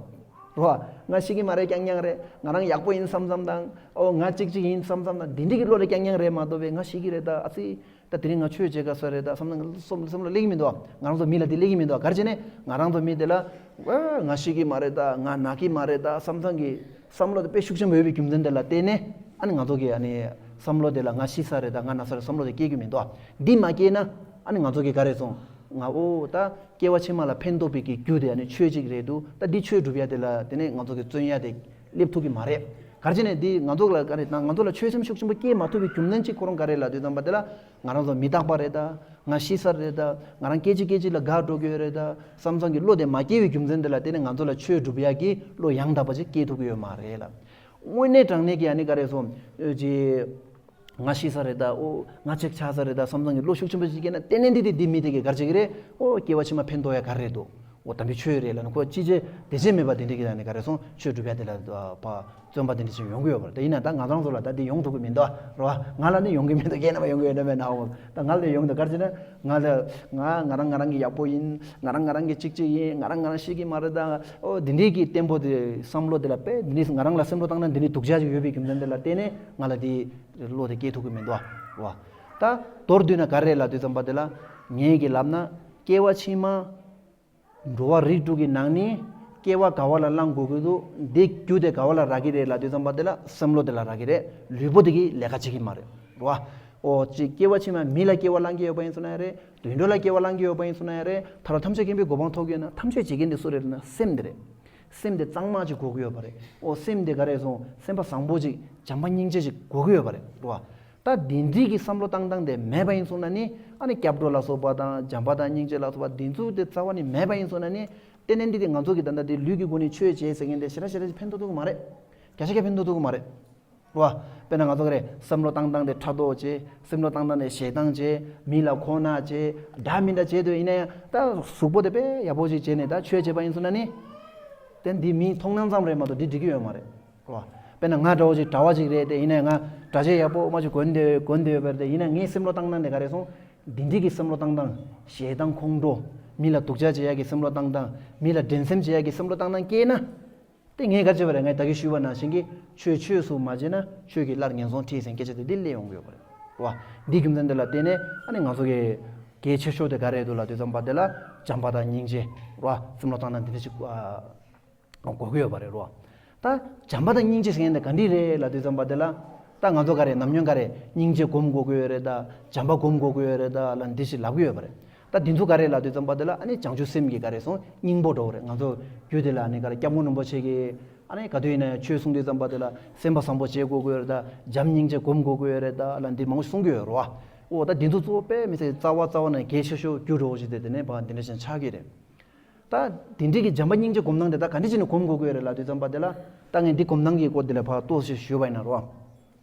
རོ། ང་ཤི་གི་མ་རེད་རྐྱང་རྐྱང་རེད། ང་རང་ཡག་པོ་ཡིན་བསམ་བསམ་དང་། ཨོ་ང་གཅིག་གཅིག་ཡིན་བསམ་བསམ་དང་། འདི་འདྲ་གི་བློ་ལ་རྐྱང་རྐྱང་རེད་མ་གཏོགས་པའི་ང་ཤི་གི་རེད་ད། ཨ་ཙི། ད་དེ་རིང་ང་ཆོས་བྱེད་དགའ་ས་རེད་ད་བསམ་ན་བསམ་བློ་སླེབས་ཀྱི་མི་འདུག་ང་རང་ཚོ་མི་ལ་དེ་སླེབས་ཀྱི་མི་འདུག་ག་རེ་བྱས་ནས་ང་རང་ཚོ་མི་དེ་ལ། ཨོ་ང་ཤི་གི་མ་རེད་ད། ང་ན་གི་མ་རེད་ད་བསམ་ཚང་གི་བསམ་བློ་དེ་དཔེ་ཤུགས་ཆེན་པོ་ཡོད་པའི་རྒྱུ་མཚན་དེ་ལ་བརྟེན་ནས་ཨ་ནི་ང་ཚོ་གི་ཨ་ནི་བསམ་བློ་དེ་ལ་ང་ཤི་ས་རེད་ད། ང་ན་ས་རེད་བསམ་བློ་དེ་སྐྱེ་གི་མི་འདུག་འདི་མ་སྐྱེས་ན་ཨ་ནི་ང་ཚོ་གི་ག་རེ་སོང་། ང་ཨོ་ད་སྐྱེ་བ་ཕྱི་མ་ལ་ཕན་ཐོགས་པའི་གི་རྒྱུ་དེ་ཨ་ནི་ཆོས་གཅིག་རེད་འདུག་ད་འདི་ཆོས་སྒྲུབ་ཡ་དེ་ལ་དེ་ནས་ང་ཚོ་གི་བརྩོན་ཡ་དེ་སླེབས་ཐུབ་ཀྱི་མ་རེད། ག་རེ་བྱས་ནས་འདི་ང་ཚོ་ལ་ག་རེ་ད་ང་ཚོ་ལ་ཆོས་སེམས་ཤུགས་ཆེན་པོ་སྐྱེས་མ་ཐུབ་པའི་རྒྱུ་མཚན་གཅིག་ཁོ་རང་ག་རེ་ལབ་དུས་ཙམ་པ་དེ་ལ་ང་རང་ཚོ་མི་རྟག་པ་རེད་ད། ང་ཤི་ས་རེད་ད། ང་རང་སྐད་ཅིག་སྐད་ཅིག་ལ་དགའ་འགྲོ་གི་ཡོད་རེད་ད་བསམ་བསམ་གྱི་བློ་དེ་མ་སྐྱེ་བའི་རྒྱུ་མཚན་དེ་ལ་བརྟེན་ནས་ང་ཚོ་ལ་ཆོས་སྒྲུབ་ཡག་གི་བློ་ཡང་དག་པ་ཅིག་སྐྱེ་ཐུབ་ཀྱི་ཡོད་མ་རེད་ལ། དངོས་གནས་དྲང་གནས་ཀྱི་ཨ་ནི་ག་རེ་སོང་། ཨོ་ཅི། ང་ཤི་ས་རེད་ད། ཨོ་ང་གཅིག་ཆགས་ས་རེད་ད་བསམ་བསམ་གྱི་བློ་ཤུགས་ཆེན་པོ་ཞིག་སྐྱེས་ན་ཏན་ཏན་འདི་དེ་འདི་མི་དེ་གི་གར་བྱེད་ཀྱི་རེད། ཨོ་སྐྱེ་བ་ཕྱི་མ་ཕན་ཐོགས་ཡ་ག་རེ་རེད་འདུག་ཨོ་དམ་པའི་ཆོས་རེད་ལ་ནི་ཁོ་ཅི་བྱེད་དེ་བྱེད་མེད་པ་དེ་འདྲ་གི་ད་ནི་ག་རེ་སོང་ཆོས་སྒྲུབ་ཡ་དེ་ལ་ཕ་བརྩོན་པ་དེ་འདྲ་ཞིག་ཡོང་གི་ཡོད་པ་རེད། ད་ཡིན་ན་ད་ང་རང་ཚོ་ལ་ད་འདི་ཡོང་ཐུབ་ཀྱི་མི་འདུག་རེད་བ། ང་ལ་ནི་ཡོང་གི་མི་འདུག་ཁྱེད་རྣམ་པ་ཡོང་གི་ཡོད་ན་མེད་ན་ཨོ་ད་ང་ལ་ཡོང་གི་འདུག་ག་རེ་བྱས་ན་ང་ལ་ང་ང་རང་ང་རང་གི་ཡག་པོ་ཡིན། ང་རང་ང་རང་གི་གཅིག་གཅིག་ཡིན། ང་རང་ང་རང་ཤི་གི་མ་རེད་ད། ཨོ་འདི་འདྲའི་གི་བརྟན་པོ་དེ་བསམ་བློ་དེ་ལ་དཔེ་འདི་འདྲའི་ང་རང་ལ་སེམས་བློ་བཏང་ན་འདི་འདྲའི་སྡུག་ཅག་ཅིག་ཡོད་པའི་རྒྱུ་མཚན་དེ་ལ་བརྟེན་ནས་ང་ལ་འདི་བློ་དེ་སྐྱེ་ཐུབ་ཀྱི་མི་འདུག་བ། ད་མདོར་བསྡུས་ན་ག་རེ་ལབ་དུས་ཙམ་པ་དེ་ལ་ངས་ཀྱི་ལབ་ན་སྐྱེ་བ་ཕྱི་མ་འགྲོ་བ་རིགས་དྲུག་གི་ནང་ནས་སྐྱེ་བ་ག་བ་ལ་བླང་དགོས་ཀྱི་འདུག་འདི་རྒྱུ་དེ་ག་བ་ལ་རག་གི་རེད་ལབ་དུས་ཙམ་པ་དེ་ལ་སེམས་བློ་དེ་ལ་རག་གི་རེད། ལུས་པོ་དེ་གིས་ལས་ཀ་བྱེད་ཀྱི་མ་རེད་བ། ཨོ་ཅིག་སྐྱེ་བ་ཕྱི་མ་མི་ལ་སྐྱེ་བ་བླང་གི་ཡོད་པ་ཡིན་སོང་ན་ཡང་རེད། དུད་འགྲོ་ལ་སྐྱེ་བ་བླང་གི་ཡོད་པ་ཡིན་སོང་ན་ཡང་རེད། ཐར་པ་ཐམས་ཅད་མཁྱེན་པའི་གོ་འཕང་ཐོབ་ཀྱི་ཡོད་ན་ཐམས་ཅད་བྱེད་མཁན་དེ་སུ་རེད་ལབ་ན་སེམས་དེ་རེད། སེམས་དེ་གཙང་མ་ཅིག་དགོས་ཀྱི་ཡོད་པ་རེད། ཨོ་སེམས་དེ་ག་རེ་སོང་སེམས་པ་བཟང་པོ་ཅིག་བྱམས་པ་སྙིང་རྗེ་ཅིག་དགོས་ཀྱི་ཡོད་པ་རེད་རེད་བ། ད་དེ་འདྲའི་གི་བསམ་བློ་བཏང་སྟངས་དེ་མེད་པ་ཡིན་སོང་ན་ནི་ཨ་ནི་སྐྱབས་འགྲོ་ལ་སོགས་པ་དང་བྱམས་པ་དང་སྙིང་རྗེ་ལ་སོགས་པ་དེ་ཚོ་དེ་རྩ་བ་ནས་མེད་པ་ཡིན་སོང་ན་ནི་ཏན་ཏན་འདི་དེ་ང་ཚོ་གི་ད་ལྟ་དེ་ལུས་ཀྱི་སྒོ་ནས་ཆོས་བྱེད་ཟེར་མཁན་དེ་ཞེ་དྲག་ཞེ་དྲག་ཅིག་ཕན་ཐོགས་ཐུབ་ཀྱི་མ་རེད། བརྒྱ་ཆ་བརྒྱ་ཕན་ཐོགས་ཐུབ་ཀྱི་མ་རེད། རེད་བ། དཔེར་ན་ང་ཚོ་ག་རེ་བསམ་བློ་བཏང་སྟངས་དེ་ཕྲག་དོག་བྱེད། སེམས་བློ་བཏང་སྟངས་དེ་ཞེ་སྡང་བྱེད། མི་ལ་ཁོ་ན་བྱེད། འདྲ་མི་འདྲ་བྱེད་འདོད་ཡིན་ན་ཡང་ད་གཟུགས་པོ་དེ་དཔེ་ཡག་པོ་ཞིག་བྱས་ནས་ད་ཆོས་བྱེད་པ་ཡིན་སོང་ན་ནི། དེ་འདི་མིའི་མཐོང་སྣང་ཙམ་རེད་མ་གཏོགས་འདི་འགྲིག་གི་ཡོད་མ་རེད། རེད་བ། དཔེར་ན་ང་འདྲ་བོ་ཅིག་གྲྭ་བ་ཅིག་རེད་དེ་ཡིན་ན་ང་གྲྭ་ཆས་ཡག་པོ་མ་ཅིག་གོན་བསྡད་གོན་བསྡད་ཡོད་པ་རེད་དེ་ཡིན་ན་ངའི་སེམས་བློ་བཏང་སྟངས་དེ་ག་རེ་སོང་། འདི་འདྲ་གི་སེམས་བློ་བཏང་སྟངས་ཞེ་སྡང་ཁོང་ཁྲོ། མི་ལ་སྡུག་ཅག་བྱེད་ཡག་གི་སེམས་བློ་བཏང་སྟངས། མི་ལ་འགྲན་སེམས་བྱེད་ཡག་གི་སེམས་བློ་བཏང་སྟངས་སྐྱེས་ན། དེ་ངས་ག་རེ་བྱས་པ་རེད། ངས་ད་གིན་ཞུས་པ་ནང་བཞིན་གྱི་ཆོས་ཆོས་སུ་མ་བྱས་ན་ཆོས་ཀྱི་སླར་ངན་སོང་ཁྲིད་ཟེར་སྐད་ཆ་དེ་འདི་སླེབས་ཡོང་གི་ཡོད་པ་རེད། རེད་བ། འདིའི་རྒྱུ་མཚན་དེ་ལ་བརྟེན་ནས་ཨ་ནི་ང་ཚོ་གི་གལ་ཆེ་ཤོས་དེ་ག་རེ་འདུག་ལབ་དུས་ཙམ་པ་དེ་ལ་བྱམས་པ་དང་སྙིང་རྗེ། རེད་བ། སེམས་བློ་བཏང་ན་འདི་འདྲ་ཞིག་ཨ་དགོས་ཀྱི་ཡོད་པ་རེད། རེད་བ། ད་བྱམས་པ་དང་སྙིང་རྗེ་ཟེར་མཁན་དེ་ག་འདྲ་རེད་ལབ་དུས་ཙམ་པ་དེ་ལ། ད་ང་ཚོ་ག་རེ་ནམ་རྒྱུན་ག་རེ་སྙིང་རྗེ་སྒོམ་དགོས་ཀྱི་ཡོད་རེད་ད། བྱམས་པ་སྒོམ་དགོས་ཀྱི་ཡོད་རེད་ད་ལབ་འདི་ཞིག་ལབ་ཀྱི་ཡོད་པ་རེད། ད་འདི་ཚོ་ག་རེ་ལབ་དུས་ཙམ་པ་དེ་ལ་ཨ་ནི་བྱང་ཆུབ་སེམས་ཀྱི་ག་རེ་སོང་སྙིང་པོ་འདྲ་བོ་རེད། ང་ཚོ་རྒྱུད་དེ་ལ་ཨ་ནི་ག་རེ་སྐྱབས་མགོན་རིན་པོ་ཆེ་གིས་ཨ་ནི་ག་དུས་ཡིན་ན་ཡང་ཆོས་གསུང་དུས་ཙམ་པ་དེ་ལ་སེམས་པ་བཟང་པོ་བྱེད་དགོས་ཀྱི་ཡོད་རེད་ད། བྱམས་སྙིང་རྗེ་སྒོམ་དགོས་ཀྱི་ཡོད་རེད་ད་ལབ་འདི་མང་པོ་གསུང་གི་ཡོད་རེད་བ། འོ་ད་འདི་ཚོ་གཙོ་བོ་དཔེ་མི་སྲིད་རྩ་བ་རྩ་བ་ནས་གལ་ཆེ་ཤོས་རྒྱུ་འདྲ་བོ་ཞིག་དེ་དེ་ནས་ཕར་འདི་འདྲ་ཞིག་ཆགས་ཀྱི་རེད། ད་དེ་འདྲའི་གི་བྱམས་པ་སྙིང་རྗེ་སྒོམ་སྟངས་དེ་ད་ག་འདྲ་བྱས་ནས་སྒོམ་དགོས་ཀྱི་ཡོད་རེད་ལབ་དུས་ཙམ་པ་དེ་ལ། ད་ངས་འདི་སྒོམ་སྟངས་ཀྱི་སྐོར་དེ་ལ་ཕར་ཏོག་ཙམ་ཞུས་པ་ཡིན་ན་རོ།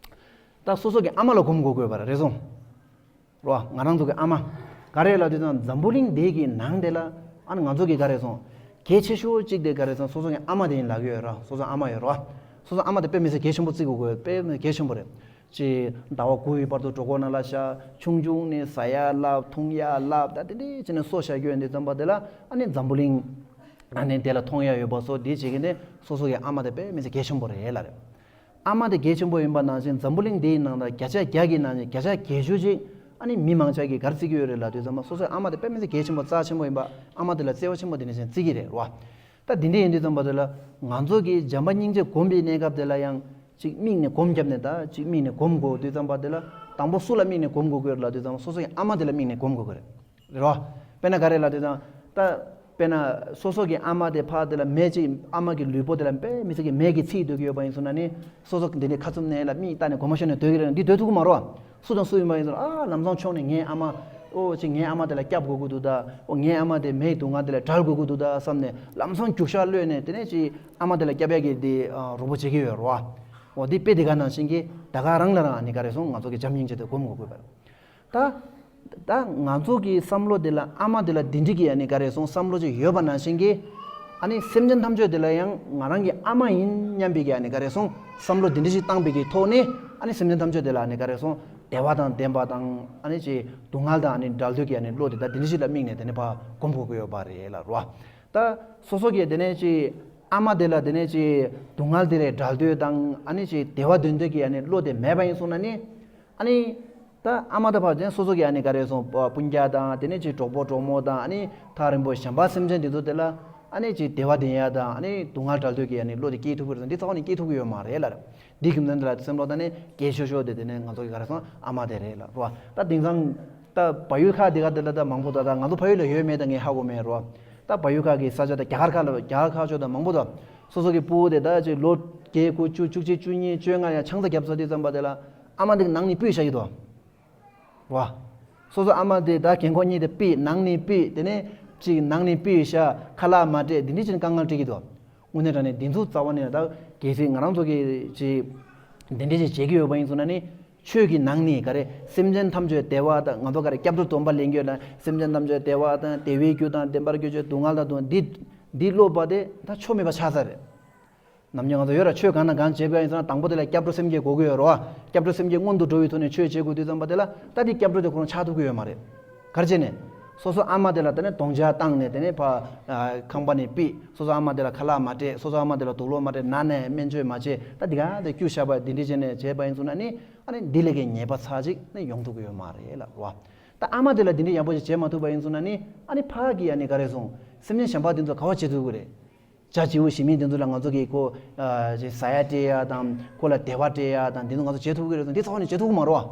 ད་སོ་སོ་གི་ཨ་མ་ལ་སྒོམ་དགོས་ཀྱི་ཡོད་པ་རེད་སོང་། རོ། ང་རང་ཚོ་གི་ཨ་མ། ག་རེ་ལབ་དུས་ཙམ་འཛམ་བུ་གླིང་འདི་གི་ནང་དེ་ལ་ཨ་ནི་ང་ཚོ་གི་ག་རེ་སོང་། གལ་ཆེ་ཤོས་གཅིག་དེ་ག་རེ་སོང་སོ་སོ་གི་ཨ་མ་དེ་ཡིན་ལབ་ཀྱི་ཡོད་རོ། སོ་སོ་ཨ་མ་ཡོད་རོ། སོ་སོ་ཨ་མ་དེ་དཔེ་མི་སྲིད་གལ་ཆེན་པོ་བརྩི་དགོས་ཀྱི་ཡོད། དཔེ་མི་གལ་ཆེན་པོ་རེད། ཅེས་ཟླ་བ་དགུ་ཡི་བར་དུ་གྲོད་ཁོག་ནང་ལ་བཞག་ཆུང་ཆུང་ནས་ཟ་ཡ་བསླབ་འཐུང་ཡ་བསླབ་ད་དེ་འདྲས་བྱས་ནས་གསོ་བཞག་རྒྱུ་ཡིན་དུས་ཙམ་པ་དེ་ལ་ཨ་ནི་འཛམ་བུ་གླིང་ཨ་ནི་དེ་ལ་མཐོང་ཡ་ཡོད་པ་སོགས་དེ་བྱེད་ཀྱི་ནས་སོ་སོ་གི་ཨ་མ་དེ་དཔེ་མི་སྲིད་གལ་ཆེན་པོ་རེད་ལ་རེད། ཨ་མ་དེ་གལ་ཆེན་པོ་ཡིན་པ་ནང་བཞིན་འཛམ་བུ་གླིང་འདིའི་ནང་ལ་བརྒྱ་ཆ་བརྒྱ་གི་ནང་ནས་བརྒྱ་ཆ་བརྒྱད་ཅུ་ཅིག་ཨ་ནི་མི་མང་ཆ་གིས་ག་རེ་བརྩི་གི་ཡོད་རེད་ལབ་དུས་ཙམ་པ་སོ་སོའི་ཨ་མ་དེ་དཔེ་མི་སྲིད་གལ་ཆེན་པོ་རྩ་ཆེན་པོ་ཡིན་པ་ཨ་མ་དེ་ལ་བརྩེ་བ་ཆེན་པོ་དེ་ནས་བཞིན་བརྩི་གི་རེད་རོ། ད་དེ་འདྲས་ཡིན་དུས་ཙམ་པ་དེ་ལ་ང་ཚོ་གིས་བྱམས་པ་སྙིང་རྗེ་སྒོམ་པའི་གནས་སྐབས་དེ་ལ་ཡང་། གཅིག་མིག་ནས་སྒོམ་བརྒྱབ་ནས་ད་གཅིག་མིག་ནས་སྒོམ་དགོས་དུས་ཙམ་པ་དེ་ལ་དང་པོ་སུ་ལ་མིག་ནས་སྒོམ་དགོས་ཀྱི་ཡོད་ལབ་དུས་ཙམ་སོ་སོ་ཡི་ཨ་མ་དེ་ལ་མིག་ནས་སྒོམ་དགོས་ཀྱི་རེད། རེད་བ། དཔེར་ན་ག་རེ་ལབ་དུས་ཙམ་ད། དཔེར་ན་སོ་སོ་གི་ཨ་མ་དེ་ཕར་དེ་ལ་མེ་གཅིག་ཨ་མ་གི་ལུས་པོ་དེ་ལ་དཔེ་མི་སྲིད་ཀྱི་མེ་གིས་ཚིག་སྡོད་ཀྱི་ཡོད་པ་ཡིན་སོང་ན་ནི་སོ་སོ་འདི་ནས་ཁ་ཚུབ་ནས་ལ་མིག་ལྟ་ནས་སྒོམ་ཤོར་ནས་སྡོད་ཀྱི་རེད། འདི་སྡོད་ཐུབ་ཀྱི་མ་རེད་བ། སུ་དང་སུ་ཡིན་པ་ཡིན་ཙང་ཨ་ལམ་སང་ཕྱོགས་ནས་ངའི་ཨ་མ། ཨོ་ཅིག་ངའི་ཨ་མ་དེ་ལ་སྐྱབས་དགོས་ཀྱི་འདུག་ད། ཨོ་ངའི་ཨ་མ་དེ་མེའི་སྡུག་བསྔལ་དེ་ལས་བྲལ་དགོས་ཀྱི་འདུག་ད་བསམ་ནས་ལམ་སང་རྒྱུག་ཤར་གློད་ནས་དེ་ནས་ཅིག་ཨ་མ་དེ་ལ་སྐྱབས་ཡ་གི་དེ་རོགས་པ་བྱེད་ཀྱི་ཡོད་རེད་བ། ཨོ་དེ་དཔེ་དེ་ག་ནང་བཞིན་གྱི་ད་ག་རང་ལ་རང་ཨ་ནི་ག་རེ་སོང་ང་ཚོ་གི་བྱམས་སྙིང་རྗེ་དེ་སྒོམ་དགོས་དགོས་པ་རེད། ད། ད་ང་ཚོ་གི་བསམ་བློ་དེ་ལ་ཨ་མ་དེ་ལ་འདི་འདྲི་གི་ཨ་ནི་ག་རེ་སོང་བསམ་བློ་ཅིག་ཡོད་པ་ནང་བཞིན་གྱི། ཨ་ནི་སེམས་ཅན་ཐམས་ཅད་དེ་ལ་ཡང་ང་རང་གི་ཨ་མ་ཡིན་སྙམ་པའི་གི་ཨ་ནི་ག་རེ་སོང་བསམ་བློ་འདི་འདྲི་ཞིག་བཏང་པའི་གི་ཐོག་ནས་ཨ་ནི་སེམས་ཅན་ཐམས་ཅད་དེ་ལ་ཨ་ནི་ག་རེ་སོང་བདེ་བ་དང་ལྡན་པ་དང་ཨ་ནི་ཅིག་སྡུག་བསྔལ་དང་ཨ་ནི་བྲལ་འདོད་ཀྱི་ཨ་ནི་བློ་དེ་ད་འདི་འདྲི་ཞིག་ལ་དམིགས་ནས་དེ་ནི་ཕར་སྒོམ་དགོས་ཀྱི་ཡོད་པ་རེད་ལ་རོ། ད་སོ་སོ་གི་དེ་ནས་ཅིག་ཨ་མ་དེ་ལ་དེ་ནས་ཅིག་སྡུག་བསྔལ་དེ་ལས་བྲལ་འདོད་དང་ཨ་ནི་ཅིག་བདེ་བ་འདོད་འདོད་ཀྱི་ཨ་ནི་བློ་དེ་མེད་པ་ཡིན་སོང་ན་ནི། ཨ་ནི། ད་ཨ་མ་ད་ཕར་དེ་སོ་སོ་གི་ཨ་ནི་ག་རེ་སོང་སྤུན་ཀྱག་དང་དེ་ནས་ཅིག་གྲོགས་པོ་གྲོགས་མོ་དང་ཨ་ནི་ཐག་རིང་པོ་གཞན་པ་སེམས་ཅན་དེ་ཚོ་དེ་ལ་ཨ་ནི་ཅིག་བདེ་བ་འདོད་ཡ་དང་ཨ་ནི་སྡུག་བསྔལ་བྲལ་འདོད་ཀྱི་ཨ་ནི་བློ་དེ་སྐྱེ་ཐུབ་ཀྱི་རེད་ཟེར་འདི་རྩ་བ་ནས་སྐྱེ་ཐུབ་ཀྱི་ཡོད་མ་རེད་ལ། འདི་རྒྱུ་མཚན་དེ་ལ་སེམས་བློ་ད་ནི་གལ་ཆེ་ཤོས་དེ་དེ་ནས་ང་ཚོ་གི་ག་རེ་སོང་ཨ་མ་དེ་རེད་ལ་རོ། ད་དེང་སང་ད་བལ་ཡུལ་ཁག་དེ་ག་དེ་ལ་ད་མང་པོ་ད་ད་ང་ཚོ་ཕ་ཡུལ་ལ་ཡོད་མེད་ད་ངས་ཧ་གོ་མེད་རོ། ད་བལ་ཡུལ་ཁག་གི་ས་ཆ་ད་རྒྱ་གར་ཁག་ལ་རྒྱ་གར་ཁག་ཕྱོགས་ད་མང་པོ་ད་སོ་སོ་གི་སྤུ་གུ་དེ་ད་ཅིག་ལོ་བརྒྱད་དགུ་བཅུ་བཅུ་གཅིག་བཅུ་གཉིས་བཅོ་ལྔ་ཡང་ཆང་ས་བརྒྱབ་ཚར་དུས་ཙམ་པ་དེ་ལ་ཨ་མ་དེ་གི་ནང་ནས་སྤུས་བཞག་གི་འདུག་བ། སོ་སོ་ཨ་མ་དེ་ད་རྒན་གོག་གཉིས་དེ་ཕུད། ནང་ནས་ཕུད། དེ་ནས་ཅིག་ནང་ནས་ཕུད་ཤག་ཁ་ལག་མ་སྤྲད། འདི་འདྲ་བྱས་ནས་དཀའ་ངལ་འཕྲད་ཀྱི་འདུག་དངོས་གནས་དྲང་གནས་འདི་ཚོ་རྩ་བ་ནས་ད་གལ་སྲིད་ང་རང་ཚོ་གིས་ཅིག་འདི་འདྲ་ཅིག་བྱེད་ཀྱི་ཡོད་པ་ཡིན་སོང་ན་ནི། ཆོས་ཀྱི་ནང་ནས་ག་རེ། སེམས་ཅན་ཐམས་ཅད་བདེ་བ་དང་། ང་ཚོ་ག་རེ། སྐྱབས་འགྲོ་སྡོམ་པ་ལེན་རྒྱུ་དང་། སེམས་ཅན་ཐམས་ཅད་བདེ་བ་དང་། བདེ་བའི་རྒྱུ་དང་། བདེན་པར་གྱུར་ཅིག་སྡུག་བསྔལ་དང་། སྡུག་འདི་འདི་སློབ་པ་དེ་ད་ཆོ་མེད་པ་ཆགས་ཚར་རེད། ནམ་རྒྱུན་ང་ཚོ་ཡོད་ར། ཆོས་གང་དང་གང་བྱེད་པ་ཡིན་ཟེར་ན། དང་པོ་དེ་ལ་སྐྱབས་འགྲོ་སེམས་བསྐྱེད་དགོས་ཀྱི་ཡོད་རེད་བ། སྐྱབས་འགྲོ་སེམས་བསྐྱེད་སྔོན་དུ་འགྲོ་བའི་ཐོག་ནས་ཆོས་བྱེད་དགོས་དུས་ཙམ་པ་དེ་ལ། ད་དེ་སྐྱབས་འགྲོ་དེ་ཁོ་རང་ཆགས་ཐུབ་ཀྱི་ཡོད་མ་རེད། ག་རེ་བྱས་ནས། སོ་སོ་ཨ་མ་དེ་ལ་དེ་ནས་དོང་ཇག་བཏང་ནས། དེ་ནས་ཕར་ཨ་ཁང་པ་ནས་ཕུད། སོ་སོ་ཨ་མ་དེ་ལ་ཁ་ལག་མ་སྤྲད། སོ་སོ་ཨ་མ་དེ་ལ་དུག་ལོག་མ་སྤྲད། ན་ནས་སྨན་བཅོས་མ་བྱས། ད་དེ་ག་དེ་སྐྱུ་བཞག་པ་འདི་འདྲ་བྱས་ནས་བྱས་པ་ཡིན་སོང་ན་ནི། ཨ་ནི་འདི་ལས་ཀའི་ཉེས་པ་ཚ་ཅིག་ནི་ཡོང་ཐུབ་ཀྱི་ཡོད་མ་རེད་ལབ་རེད་བ། ད་ཨ་མ་དེ་ལ་འདི་འདྲ་ཡག་པོ་ཞིག་བྱེད་མ་ཐུབ་པ་ཡིན་སོང་ན་ནི། ཨ་ནི་ཕར་གྱི་ཨ་ནི་ག་རེ་སོང་། སེམས་ཅན་གཞན་པ་དེ་ཚོ་ག་བ་བྱེད་ཐུབ་ཀྱི་རེད། བྱ་བྱིའུ་ཞིག་མིན་དེ་ཚོ་ལ་ང་ཚོ་གིས་ཁོ་ཨ་ཅིག་ཟ་ཡ་སྤྲད་ཡ་དང་། ཁོ་ལ་བདེ་བ་སྤྲད་ཡ་དང་། འདི་ཚོ་ང་ཚོ་བྱེད་ཐུབ་ཀྱི་རེད་སོང་། འདི་ཚོ་ནི་བྱེད་ཐུབ་ཀྱི་མ་རེད་བ།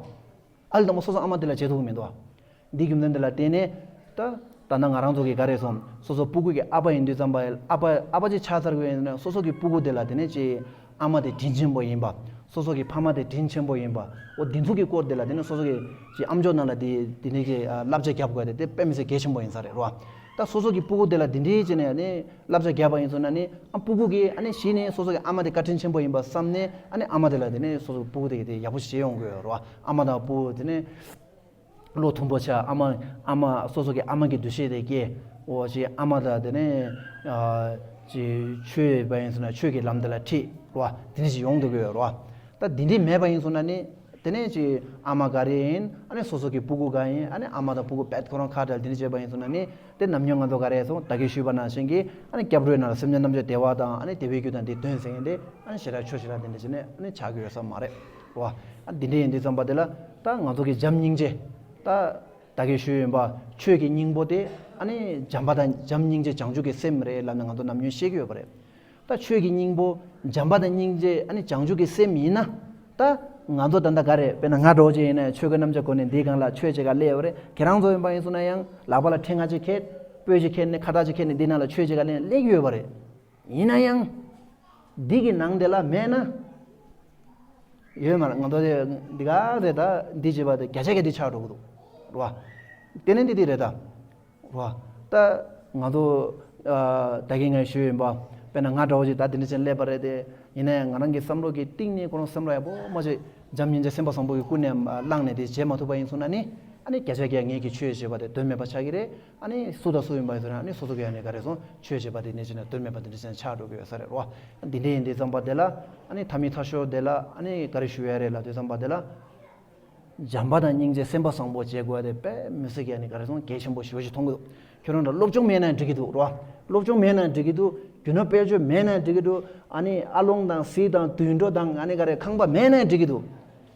ཨ་ལས་དང་པོ་སོ་སོ་ཨ་མ་དེ་ལ་བྱེད་ཐུབ་ཀྱི་མི་འདུག་བ། འདི་རྒྱུ་མཚན་དེ་ལ་བརྟེན་ནས། ད་ད་ལྟ་ང་རང་ཚོ་གིས་ག་རེ་སོང་། སོ་སོ་སྤུ་གུ་གི་ཨ་ཕ་ཡིན་དུས་ཙམ་པ། ཨ་ཕ་ཨ་ཕ་ཅིག་ཆགས་ཚར་དགོས་ཡིན་ན། སོ་སོ་གི་སྤུ་གུ་དེ་ལ་དེ་ནས་ཅིག་ཨ་མ་དེ་དྲིན་ཆེན་པོ་ཡིན་པ། སོ་སོ་གི་ཕ་མ་དེ་དྲིན་ཆེན་པོ་ཡིན་པ། འོ་འདི་ཚོ་གི་སྐོར་དེ་ལ་དེ་ནས་སོ་སོ་གི་ཅིག་ཨམ་ཅོག་ནང་ལ་དེ་དེ་འདྲའི་གི་ཨ་བསླབ་བྱ་རྒྱབ་དགོས་དེ་དེ་དཔེ་མི་སྲིད་གལ་ཆེན་པོ་ཡིན་ས་རེད་རོ། ད་སོ་སོ་གི་སྤུ་གུ་དེ་ལ་དེ་འདྲའི་བྱས་ནས་ནི་བསླབ་བྱ་རྒྱབ་པ་ཡིན་སོང་ན་ནི། ཨ་སྤུ་གུ་གིས་ཨ་ནི་གཞི་ནས་སོ་སོ་གི་ཨ་མ་དེ་བཀའ་དྲིན་ཆེན་པོ་ཡིན་པ་བསམ་ནས། ཨ་ནི་ཨ་མ་དེ་ལ་དེ་ནས་སོ་སོ་གི་སྤུ་གུ་དེ་གི་དེ་ཡག་པོ་ཞིག་བྱེད་ཡོང་དགོས་རོ། ཨ་མ་དང་སྤུ་གུ་དེ་ནས་བློ་མཐུན་པོ་ཆགས། ཨ་མ་ཨ་མ་སོ་སོ་གི་ཨ་མ་གི་འདུ་ཤེས་དེ་སྐྱེ། འོ་ཅིག་ཨ་མ་དང་དེ་ནས་ཨ་ཅིག་ཆོས་པ་ཡིན་སོང་ན་ཆོས་ཀྱི་ལམ་དེ་ལ་ཁྲིད་རོ། དེ་འདྲ་ཞིག་ཡོང་སྡོད་ཀྱི་ཡོད་རོ། ད་དེ་འདྲ་མེད་པ་ཡིན་སོང་ན་ནི། དེ་ནས་ཅིག་ཨ་མ་ག་རེ་ཡིན། ཨ་ནི་སོ་སོ་གི་སྤུ་གུ་ག་ཡིན། ཨ་ནི་ཨ་མ་དང་སྤུ་གུ་རྦད་ཁོ་རང་ཁ་བྲལ་དེ་འདྲ་བྱས་པ་ཡིན་སོང་ན་ནི། དེ་ནམ་རྒྱུན་ང་ཚོ་ག་རེ་སོང་། ད་གིན་ཞུས་པ་ནང་བཞིན་གྱི། ཨ་ནི་སྐྱབས་འགྲོའི་ནང་ལ་སེམས་ཅན་རྣམས་ཀྱི་བདེ་བ་དང་། ཨ་ནི་བདེ་བའི་རྒྱུ་དང་དེ་དོན་ཟེར་མཁན་དེ། ཨ་ནི་ཞེ་དྲག་ཆོས་ཞེ་དྲག་དེ་འདྲ་བྱས་ནས་ཨ་ནི་ཆགས་ཀྱི་ཡོད་ས་མ་རེད་བ། ཨ་འདི་འདྲ་ཡིན་དུས་ཙམ་པ་དེ་ལ་ད་ང་ཚོ་གི་བྱམས་སྙིང་རྗེ། ད་ད་གིན་ཞུས་ཡིན་པ། ཆོས་ཀྱི་སྙིང་པོ་དེ་ཨ་ནི་བྱམས་པ་དང་། བྱམས་སྙིང་རྗེ་བྱང་ཆུབ་ཀྱི་སེམས་རེད་ལབ་ནས་ང་ཚོ་ནམ་རྒྱུན་བཤད་ཀྱི་ཡོད་པ་རེད། ད་ཆོས་ཀྱི་སྙིང་པོ་བྱམས་པ་དང་སྙིང་རྗེ། ཨ་ནི་བྱང་ཆུབ་ཀྱི་སེམས་ཡིན་ན། ད་ང་ཚོ་ད་ལྟ་ག་རེ། དཔེར་ན་ང་འདྲ་བོ་ཅིག་ཡིན་ན་ཆོས་གོས་རྣམས་ཀྱང་གོན་ནས་འདིའི་སྒང་ལ་ཆོས་བྱེད་ག་སླེབས་ཡོད་རེད། ཁྱེད་རང་ཚོ་ཡིན་པ་ཡིན་སོང་ན་ཡང་ལག་པ་ལ་ཕྲེང་ང་ཅིག་ཁྱེར། སྤོས་ཅིག་ཁྱེར་ནས། ཁ་བཏགས་ཅིག་ཁྱེར་ནས་འདི་ནང་ལ་ཆོས་བྱེད་ག་སླེབས་སླེབས་ཀྱི་ཡོད་པ་རེད། ཡིན་ན་ཡང་། འདི་གི་ནང་དེ་ལ་མེད་ན། ཡོད་མ་རེད། ང་ཚོ་དེ་འདི་ག་རེ། ད་འདི་བྱེད་པ་དེ་བརྒྱ་ཆ་བརྒྱ་འདི་ཆགས་འགྲོ་གི་འདུག་རེད་བ། དེ་ནས་འདི་འདི་རེད་ད། རོ། ད་ང་ཚོ་ཨ་ད་གིན་ངས་ཞུས་ཡིན་པ། དཔེར་ན་ང་འདྲ་བོ་ཞིག་ད་དེ་འདྲ་ཅན་སླེབས་པ་རེད་དེ། ཡིན་ན་ཡང་ང་རང་གི་བསམ་བློ་གི་གཏིང་ནས་ཁོ་རང་བསམ་བློ་ཡག་པོ་མ་བྱས། བྱམས་སྙིང་རྗེ་སེམས་དཔའ་བཟང་པོ་གི་ཀུན་ནས་བླངས་ནས་དེ་བྱེད་མ་ཐུབ་པ་ཡིན་སོང་ན་ནི། ཨ་ནི་བརྒྱ་ཆ་བརྒྱ་ངེད་ཀྱི་ཆོས་བྱེད་པ་དེ་དོན་མེད་པ་ཆགས་ཀྱི་རེད། ཨ་ནི་སུ་དང་སུ་ཡིན་པ་ཡིན་སོང་ན། ཨ་ནི་སོ་སོ་གི་ཨ་ནི་ག་རེ་སོང་། ཆོས་བྱེད་པ་དེ་འདྲ་ཅན་དོན་མེད་པ་དེ་འདྲ་ཅན་ཆགས་འགྲོ་གི་ཡོད་ས་རེད་རོ། འདི་འདྲ་ཡིན་དུས་ཙམ་པ་དེ་ལ། ཨ་ནི་ཐ་མའི་མཐའ་ཤོར་དེ་ལ་ཨ་ནི་ག་རེ་ཞུ་ཡ་རེད་ལབ་དུས་ཙམ་པ་དེ་ལ། བྱམས་པ་དང་སྙིང་རྗེ་སེམས་དཔའ་བཟང་པོ་བྱེད་དགོས་དེ་དཔེ་མི་སྲིད་ཀྱི་ཨ་ནི་ག་རེ་སོང་། གལ་ཆེན་པོ་ཞེ་པོ་ཞིག་མཐོང་གི་འདུག་ཁྱོད་རང་ལ་སློབ་སྦྱོང་མེད་ན་འགྲིག་གི་འདུག་རོ། སློབ་སྦྱོང་མེད་ན་འགྲིག་གི་འདུག་རྒྱུ་ནོར་དཔལ་འབྱོར་མེད་ན་འགྲིག་གི་འདུག་ཨ་ནི་ཨ་ལོང་དང་གཟིག་དང་དུད་འགྲོ་དང་། ཨ་ནི་ག་རེ། ཁང་པ་མེད་ན་འགྲིག་གི་འདུག་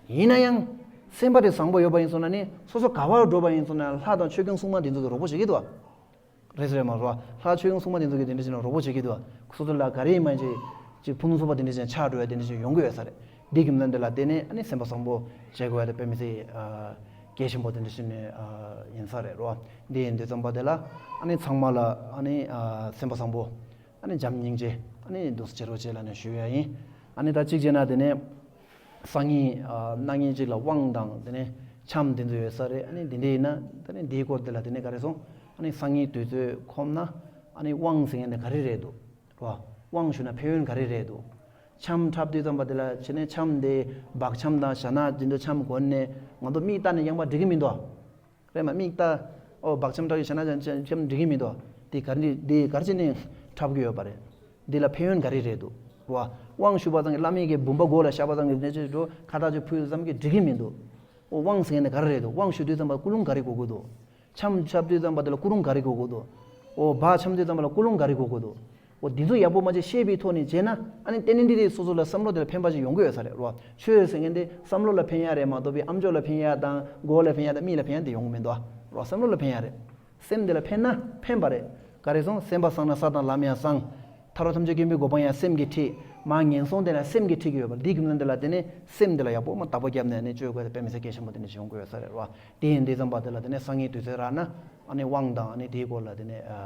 ཡིན་ན་ཡང་། སེམས་པ་དེ་བཟང་པོ་ཡོད་པ་ཡིན་སོང་ན་ནི། སོ་སོ་ག་བར་འགྲོ་བ་ཡིན་སོང་ན་ལྷ་དང་ཆོས་སྐྱོང་སྲུང་མ་དེ་ཚོ་གིས་རོགས་པ་བྱེད་ཀྱི་འདུག་རེད་ཟེར་མ་རོ། ལྷ་ཆོས་སྐྱོང་སྲུང་མ་དེ་ཚོ་གིས་དེ་འདྲ་བྱས་ནས་རོགས་པ་བྱེད་ཀྱི་འདུག་སོ་སོ་ལ་ག་རེ་ཡིན་མ་ཅིག་ཅིག་ཕུང་ཚོགས་པ་དེ་འདྲ་བྱས་ནས་ཆགས་འགྲོ་ཡ་དེ་འདྲ་བྱས་ནས་ཡོང་གི་ཡོད་ས་རེད། འདི་རྒྱུ་མཚན་དེ་ལ་བརྟེན་ནས་ཨ་ནི་སེམས་པ་བཟང་པོ་བྱེད་དགོས་ཡ་དེ་དཔེ་མི་སྲིད་ཨ་གལ་ཆེན་པོ་དེ་འདྲ་བྱས་ནས་ཨ་ཡིན་ས་རེད་རོ། འདི་ཡིན་དུས་ཙམ་པ་དེ་ལ་ཨ་ནི་ཚང་མ་ལ་ཨ་ནི་ཨ་སེམས་པ་བཟང་པོ། ཨ་ནི་བྱམས་སྙིང་རྗེ། ཨ་ནི་འདུག་སེ་བྱེད་རོགས་བྱེད་ལབ་ནས་ཞུ་ཡ་ཡིན། ཨ་ནི་ད་གཅིག་བྱས་ན་དེ་ནས། སང་ཉིན་ཨ་གནངས་ཉིན་གཅིག་ལ་དབང་དང་དེ་ནས་འཆམ་དེ་ཚོ་ཡོད་ས་རེད། ཨ་ནི་དེ་འདྲ་ཡིན་ན་དེ་ནས་འདིའི་སྐོར་དེ་ལ་དེ་ནས་ག་རེ་སོང་། ཨ་ནི་སང་ཉིན་དུས་ཚོད་ཁོམ་ན། ཨ་ནི་དབང་ཟེར་མཁན་དེ་ག་རེ་རེད་འདུག་རོ། དབང་ཞུ་ན་ཕན་ཡོན་ག་རེ་རེད་འདུག་འཆམ་འཁྲབ་དུས་ཙམ་པ་དེ་ལ་བྱས་ནས་འཆམ་དེ་སྦག་འཆམ་དང་ཞྭ་ནག་དེ་ཚོ་འཆམ་གོན་ནས་ང་ཚོ་མིག་ལྟ་ནས་ཡངས་པ་འགྲིག་གི་མི་འདུག་རེད་མ། མིག་ལྟ། ཨོ་སྦག་འཆམ་འཁྲབ་ཀྱི་ཞྭ་ནག་འཆམ་འཁྲབ་འགྲིག་གི་མི་འདུག་འདི་ག་རེ། འདི་ག་རེ་བྱས་ནས་འཁྲབ་ཀྱི་ཡོད་པ་རེད། འདི་ལ་ཕན་ཡོན་ག་རེ་རེད་འདུག་རོ། དབང་ཞུ་བ་ཙམ་གྱིས། བླ་མའི་གི་བུམ་པ་མགོ་ལ་བཞག་པ་ཙམ་གྱིས། ནས་ཅིག་འགྲོ་ཁ་བཏགས་ཅིག་ཕུལ་ཙམ་གྱིས་འགྲིག་གི་མི་འདུག་ཨོ་དབང་ཟེར་མཁན་དེ་ག་རེ་རེད་འདུག་དབང་ཞུ་དུས་ཙམ་པ་ཀུན་སློང་ག་རེ་དགོས་ཀྱི་འདུག་འཆམ་འཁྲབ་དུས་ཙམ་པ་དེ་ལ་ཀུན་སློང་ག་རེ་དགོས་ཀྱི་འདུག་ཨོ་སྦག་འཆམ་དུས་ཙམ་པ་ལ་ཀུན་སློང་ག་རེ་དགོས་ཀྱི་འདུག་འོ་འདི་ཚོ་ཡག་པོ་མ་བྱས་ཤེས་པའི་ཐོག་ནས་བྱས་ན། ཨ་ནི་ཏན་ཏན་ཏིག་ཏིག་སོ་སོ་ལ་བསམ་བློ་དེ་ལ་ཕན་པ་ཞིག་ཡོང་གི་ཡོད་ས་རེད་རོ། ཆོས་ཟེར་མཁན་དེ་བསམ་བློ་ལ་ཕན་ཡ་རེད་མ་གཏོགས་པའི་ཨམ་ཅོག་ལ་ཕན་ཡ་དང་མགོ་ལ་ཕན་ཡ་དང་མིག་ལ་ཕན་ཡ་དེ་ཡོང་གི་མི་འདུག་ཨ་རོ། བསམ་བློ་ལ་ཕན་ཡ་རེད། སེམས་དེ་ལ་ཕན་ན་ཕན་པ་རེད། ག་རེ་སོང་། སེམས་པ་བཟང་ན་ས་དང་ལམ་ཡང་བཟང་། ཐར་པ་ཐམས་ཅད་མཁྱེན་པའི་གོ་འཕང་ཡང་སེམས་ཀྱིས་ཁྲིད། མར་ངན་སོང་དེ་ལ་སེམས་ཀྱིས་ཁྲིད་ཀྱི་ཡོད་པ། འདིའི་རྒྱུ་མཚན་དེ་ལ་བརྟེན་ནས་སེམས་དེ་ལ་ཡག་པོ་མ་བརྟག་པ་བརྒྱབ་ནས་ནི་སྤྱོད་དགོས་དེ་དཔེ་མི་སྲིད་གལ་ཆེན་པོ་དེ་འདྲ་ཞིག་ཡོང་གི་ཡོད་ས་རེད་རོ། དེ་ཡིན་དུས་ཙམ་པ་དེ་ལ་དེ་ནས་སང་ཉིན་དུས་ཚོད་རག་ན། ཨ་ནི་དབང་དང་ཨ་ནི་དེའི་སྐོར་ལ་དེ་ནས་ཨ་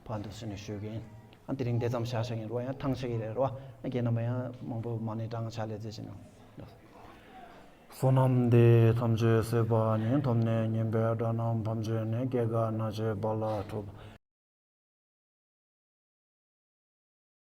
ཕར་འདུག་སེ་ནས་ཞུ་གི་ཡིན། ཨ་དེ་རིང་དེ་ཙམ་བཞག་བཞག་ཡིན་རོ། ཡང་ཐང་ཆད་ཀྱི་རེད་རོ། ཨ་ཁྱེད་རྣམ་པ་ཡང་མང་པོ་མ་ཎི་བགྲང་ཕྱག་ལས་མཛད་བྱས་གནང་། བསོད་ནམས་འདི་ཐམས་ཅད་བསགས་པ་ཉིད། ཐོབ་ནས་ཉེས་པའི་དགྲ་རྣམས་ཕམ་བྱས་ནས། སྐྱེ་རྒ་ན་འཆིའི་རྦ་རླབས་འཁྲུགས་པ།